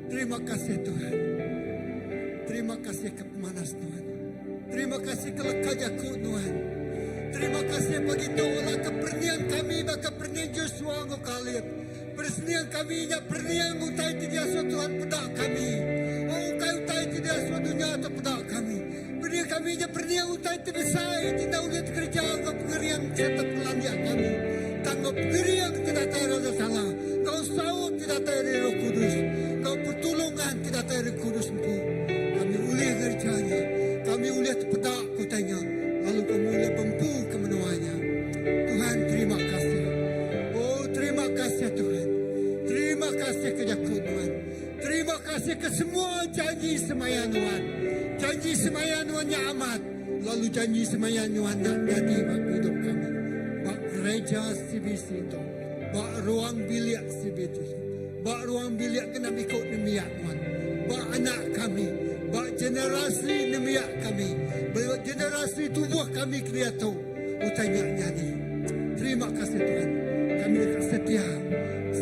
Terima kasih Tuhan. Terima kasih ke pemanas Tuhan. Terima kasih ke leka jaku Tuhan. Terima kasih bagi Tuhan ke perniang kami baka perniang Joshua enggau Kaleb. Persenian kami nya perniang utai ti diasuh Tuhan peda kami. Oh ukai utai ti diasuh dunya tu peda kami. Perniang kami nya perniang utai ti besai ti enda ulih dikereja enggau pengeriang sereta pengelandik kami. Tang enggau pengeriang ti datai ari Allah Taala, enggau saut ti datai ari Roh Kudus, enggau pertulungan ti datai ari Kudus empu, kami ulih ngereja nya. Kami ulih tepeda ke utai nya lalu kami ulih bempu ke menua nya. Tuhan terima kasih. Oh terima kasih Tuhan. Terima kasih ke jaku nuan. Terima kasih ke semua janji semaya nuan. Janji semaya nuan nya amat lalu janji semaya nuan nya nyadi ba pengidup kami ba gereja CBC tu. Ba ruang bilik CBT. Ba ruang bilik genap iku nembiak nuan. Ba anak kami. Ba generasi nembiak kami. Ba generasi tubuh kami ke diatu. Utai nya nyadi. Terima kasih Tuhan. Kami deka setia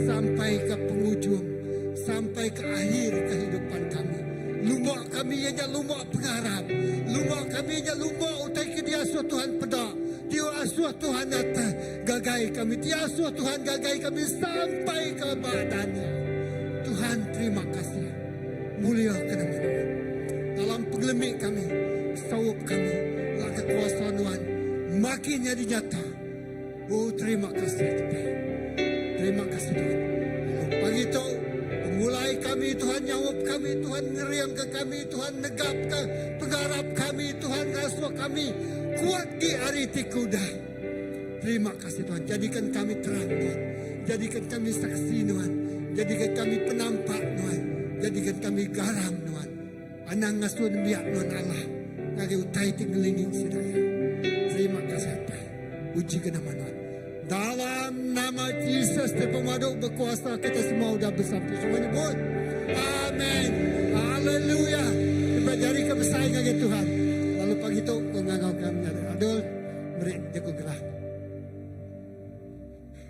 sampai ke pengujung. Sampai ke akhir kehidupan kami. Lumba kami iya nya lumba pengarap. Lumba kami iya nya lumba utai ke diasuh Tuhan peda. Ti asuh Tuhan atas gagai kami. Ti asuh Tuhan gagai kami sampai ke badan iya. Tuhan terima kasih. Mulia ke nama Nuan. Dalam pengelemi kami, saup kami, laka kuasa Nuan makin nyadi nyata. Oh terima kasih Tuhan. Terima kasih Tuhan. Lalu pagi tu pemulai kami Tuhan nyaup kami Tuhan ngering ke kami Tuhan negap ke pengarap kami Tuhan ngasuh kami kuat gi ari ti ke udah. Terima kasih Tuhan. Jadikan kami terang Tuhan. Jadikan kami saksi Tuhan. Jadikan kami penampak Tuhan. Jadikan kami garam Tuhan. Anang ngasuh nembiak nuan alah ngagai utai ti ngelingi sida iya. Terima kasih Apai. Uji ke nama nuan. Dalam nama Jesus ti pemadu bekuasa kita semua udah besampi. Semua nyebut. Amen. Haleluya. Kita jari ke besai ngagai Tuhan. Lalu pagi tu ku ngangau ke menyadi Adul meri jaku gerah.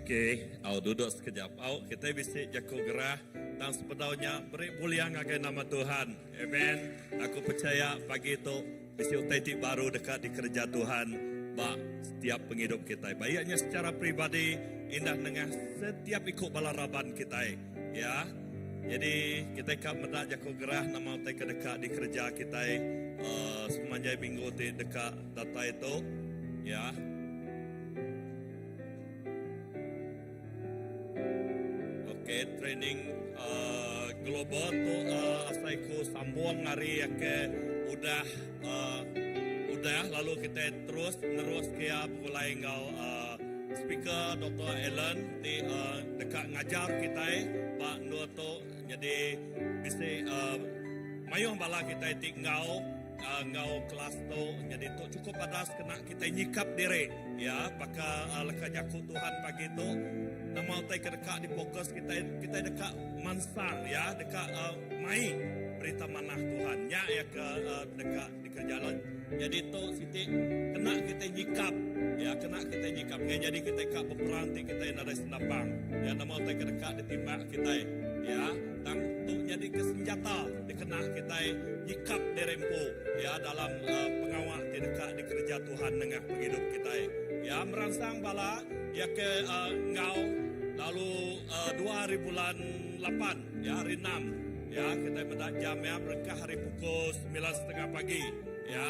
Okey, au duduk sekejap. Au kitai bisi jaku gerah tang sebedau nya beri mulia ngagai nama Tuhan. Amen. Aku pechaya pagi tu bisi utai ti baru deka dikereja Tuhan ba setiap pengidup kitai. Ba iya nya secara peribadi indah nengah setiap iku bala raban kitai. Ya. Nyadi kitai ka meda jaku gerah nama utai ke deka dikereja kitai uhh sepemanjai minggu ti deka datai tu. Ya. Okey training uhh global tu uhh asai ku sambung ari ke udah uhh udah lalu kitai terus nerus ke iya begulai enggau uhh speaker Doktor Allen ti uhh deka ngajar kitai ba endur tu nyadi bisi uhh mayuh bala kitai ti enggau. Enggau kelas tu nyadi tu chukup badas kena kitai nyikap diri iya baka leka jaku Tuhan pagi tu nama utai ke deka difokus kitai kitai deka mansang iya deka mai berita manah Tuhan nya iya ke deka dikereja lalu nyadi tu siti kena kitai nyikap iya kena kitai nyikap ngagai nyadi kitai ka beperang ti kitai nadai senapang iya nama utai ke deka ditimbak kitai iya tang tu nyadi ke senjata dikena kitai nyikap diri empu iya dalam pengawa ti deka dikereja Tuhan nengah pengidup kitai. Iya meransang bala iya ke enggau lalu dua hari bulan lapan iya hari enam iya kitai meda jam iya berengkah ari pukul semilan setengah pagi iya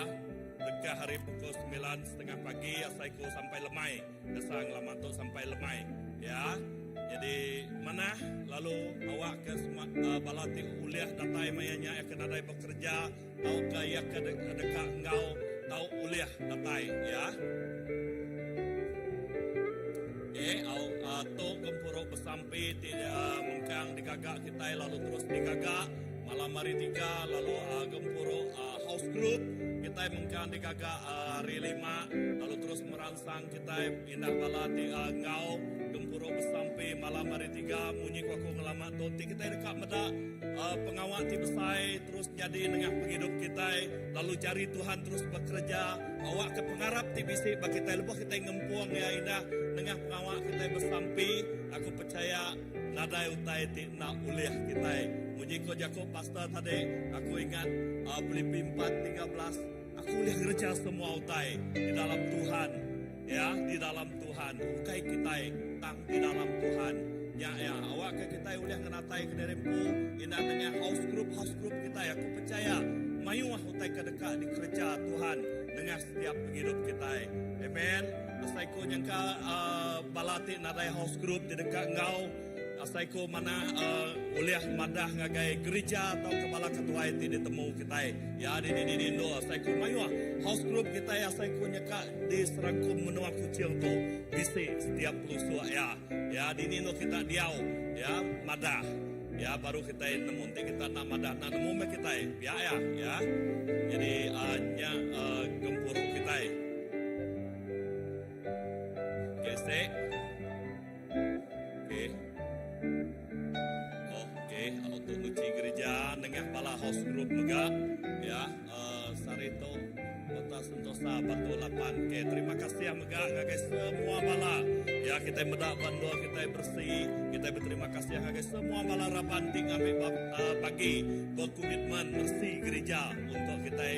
berengkah ari pukul semilan setengah pagi asai ku sampai lemai. Ngesang ngelama tu sampai lemai. Ya. Jadi manah lalu awak ke bala ti ulih datai maya nya iya ke nadai bekereja tauka iya ke deka enggau tau ulih datai ya. Okey, au tu gempuru besampi ti mengkang digaga kitai lalu terus digaga malam hari tiga lalu gempuru house group kitai mengkang digaga hari lima lalu terus meransang kitai indah bala ti enggau gempuru besampi malam hari tiga munyi ku aku ngelama tu ti kitai deka meda pengawa ti besai terus nyadi nengah pengidup kitai lalu jari Tuhan terus bekereja awakka pengarap ti bisi ba kitai lebuh kitai ngempung iya indah nengah pengawa kitai besampi aku pechaya nadai utai ti enda ulih kitai munyi ku jaku pastor tadi aku ingat Pilipi 4:13 Aku ulih ngereja semua utai di dalam Tuhan. Ya, di dalam Tuhan. Ukai kitai, tang di dalam Tuhan. Nya ya, awakka kitai ulih ngenataika diri empu indah nengah house group house group kitai. Aku pechaya mayuh utai ke deka dikereja Tuhan nengah setiap pengidup kitai. Amen. Asai ku nyangka uh, bala ti nadai house group ti deka enggau Asai ku manah ulih madah ngagai gerija tauka bala ketuai ti ditemu kitai. Ya di dini di endur asai ku mayuh house group kitai asai ku nyeka di serangkum menua Kuching tu bisi setiap pelusuk iya. Ya dini endur kita diau ya madah ya baru kitai nemu enti kita enda madah enda nemu meh kitai pia iya ya. Jadi nya gempuru kitai. Okey sik. nengah bala house group mega ya sehari tu Kota Sentosa Batu 8 K. Terima kasih mega ngagai semua bala ya kitai meda ba endur kitai beresi kitai beterima kasih ngagai semua bala raban ti ngambi bagi bekomitmen meresi gerija untuk kitai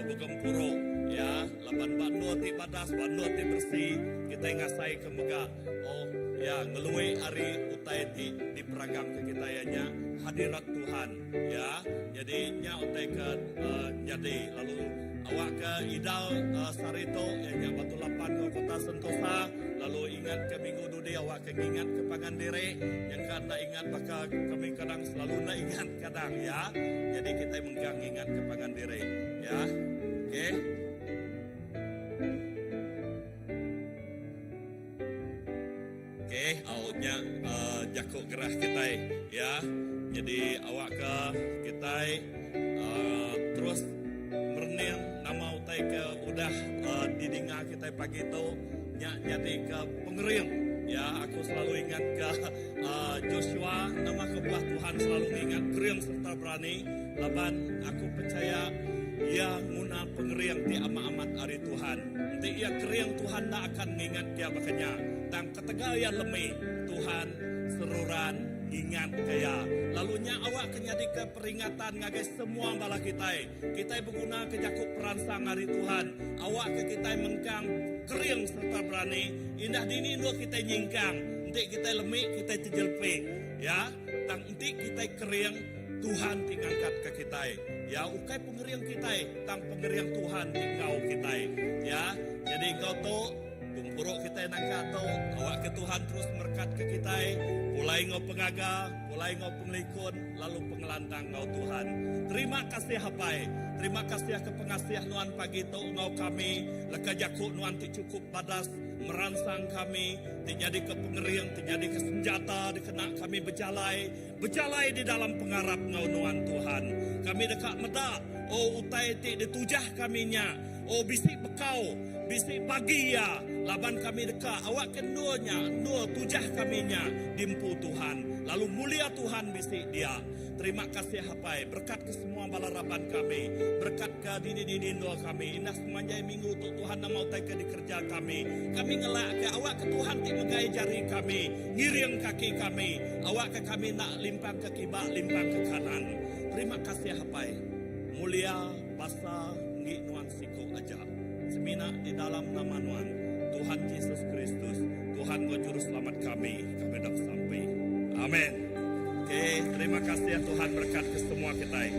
begempuru ya laban ba endur ti badas ba endur ti beresi kitai ngasai ke mega oh ya ngelui ari utai ti diperagam ke kitai iya nya hadirat Tuhan ya jadi nya utai ke nyadi lalu awak ke idal sehari tu iya nya Batu Lapan enggau Kota Sentosa lalu ingat ke minggu dudi awak ke ngingat ke pangan diri nyangka enda ingat baka kami kadang selalu enda ingat kadang ya jadi kitai mengkang ngingat ke pangan diri ya okey. Okey, au nya uh, jaku gerah kitai ya. Jadi awak ke kitai uh, terus merening nama utai ke udah uh, didinga kitai pagi tu nya nyadi ke pengering ya aku selalu ingat ke uh, Joshua nama kebuah Tuhan selalu ngingat kering serta berani laban aku percaya iya nguna pengering ti amat-amat ari Tuhan. Enti iya kering Tuhan enda akan ngingat iya baka nya. Tang ketegal iya lemi, Tuhan seruran ngingatka iya. Lalu nya awakka nyadika peringatan ngagai semua bala kitai. Kitai begunaka jaku peransang ari Tuhan. Awakka kitai mengkang kering sereta berani. Indah dini endur kitai nyingkang. Enti kitai lemi, kitai tejelepi. Ya. Tang enti kitai kering, Tuhan ti ngangkatka kitai. Ya, ukai pengering kitai, tang pengering Tuhan ti enggau kitai. Ya, nyadi enggau tu, gempuru kitai nangka tu, awakka Tuhan terus merekatka kitai, pulai enggau pengaga, pulai enggau pengelikun, lalu pengelantang enggau Tuhan. Terima kasih Apai. Terima kasih ke pengasih Nuan pagi tu enggau kami, leka jaku Nuan ti chukup badas meransang kami, ti nyadika pengering, ti nyadika senjata dikena kami bejalai Bejalai di dalam pengarap enggau Nuan, Tuhan. Kami deka meda, oh, utai ti ditujah kami nya, oh, bisi bekau, bisi bagi iya, laban kami deka awakka endur nya, endur tujah kami nya, diempu Tuhan, lalu mulia Tuhan bisi dia. Terima kasih, Apai. Berekatka semua bala raban kami. Berekatka dini-dini endur kami. Indah semanjai minggu tu, Tuhan, nama utai ke dikereja kami. Kami ngelakka awakka Tuhan ti megai jari kami. Ngiring kaki kami, awakka kami enda limpang ke kiba limpang ke kanan. Terima kasih Apai. Mulia basa enggi nuan siku aja. Semina di dalam nama nuan, Tuhan Jesus Kristus, Tuhan enggau Juruselamat kami, kami udah besampi. Amen. Okey, terima kasih Tuhan berkat ke semua kitai.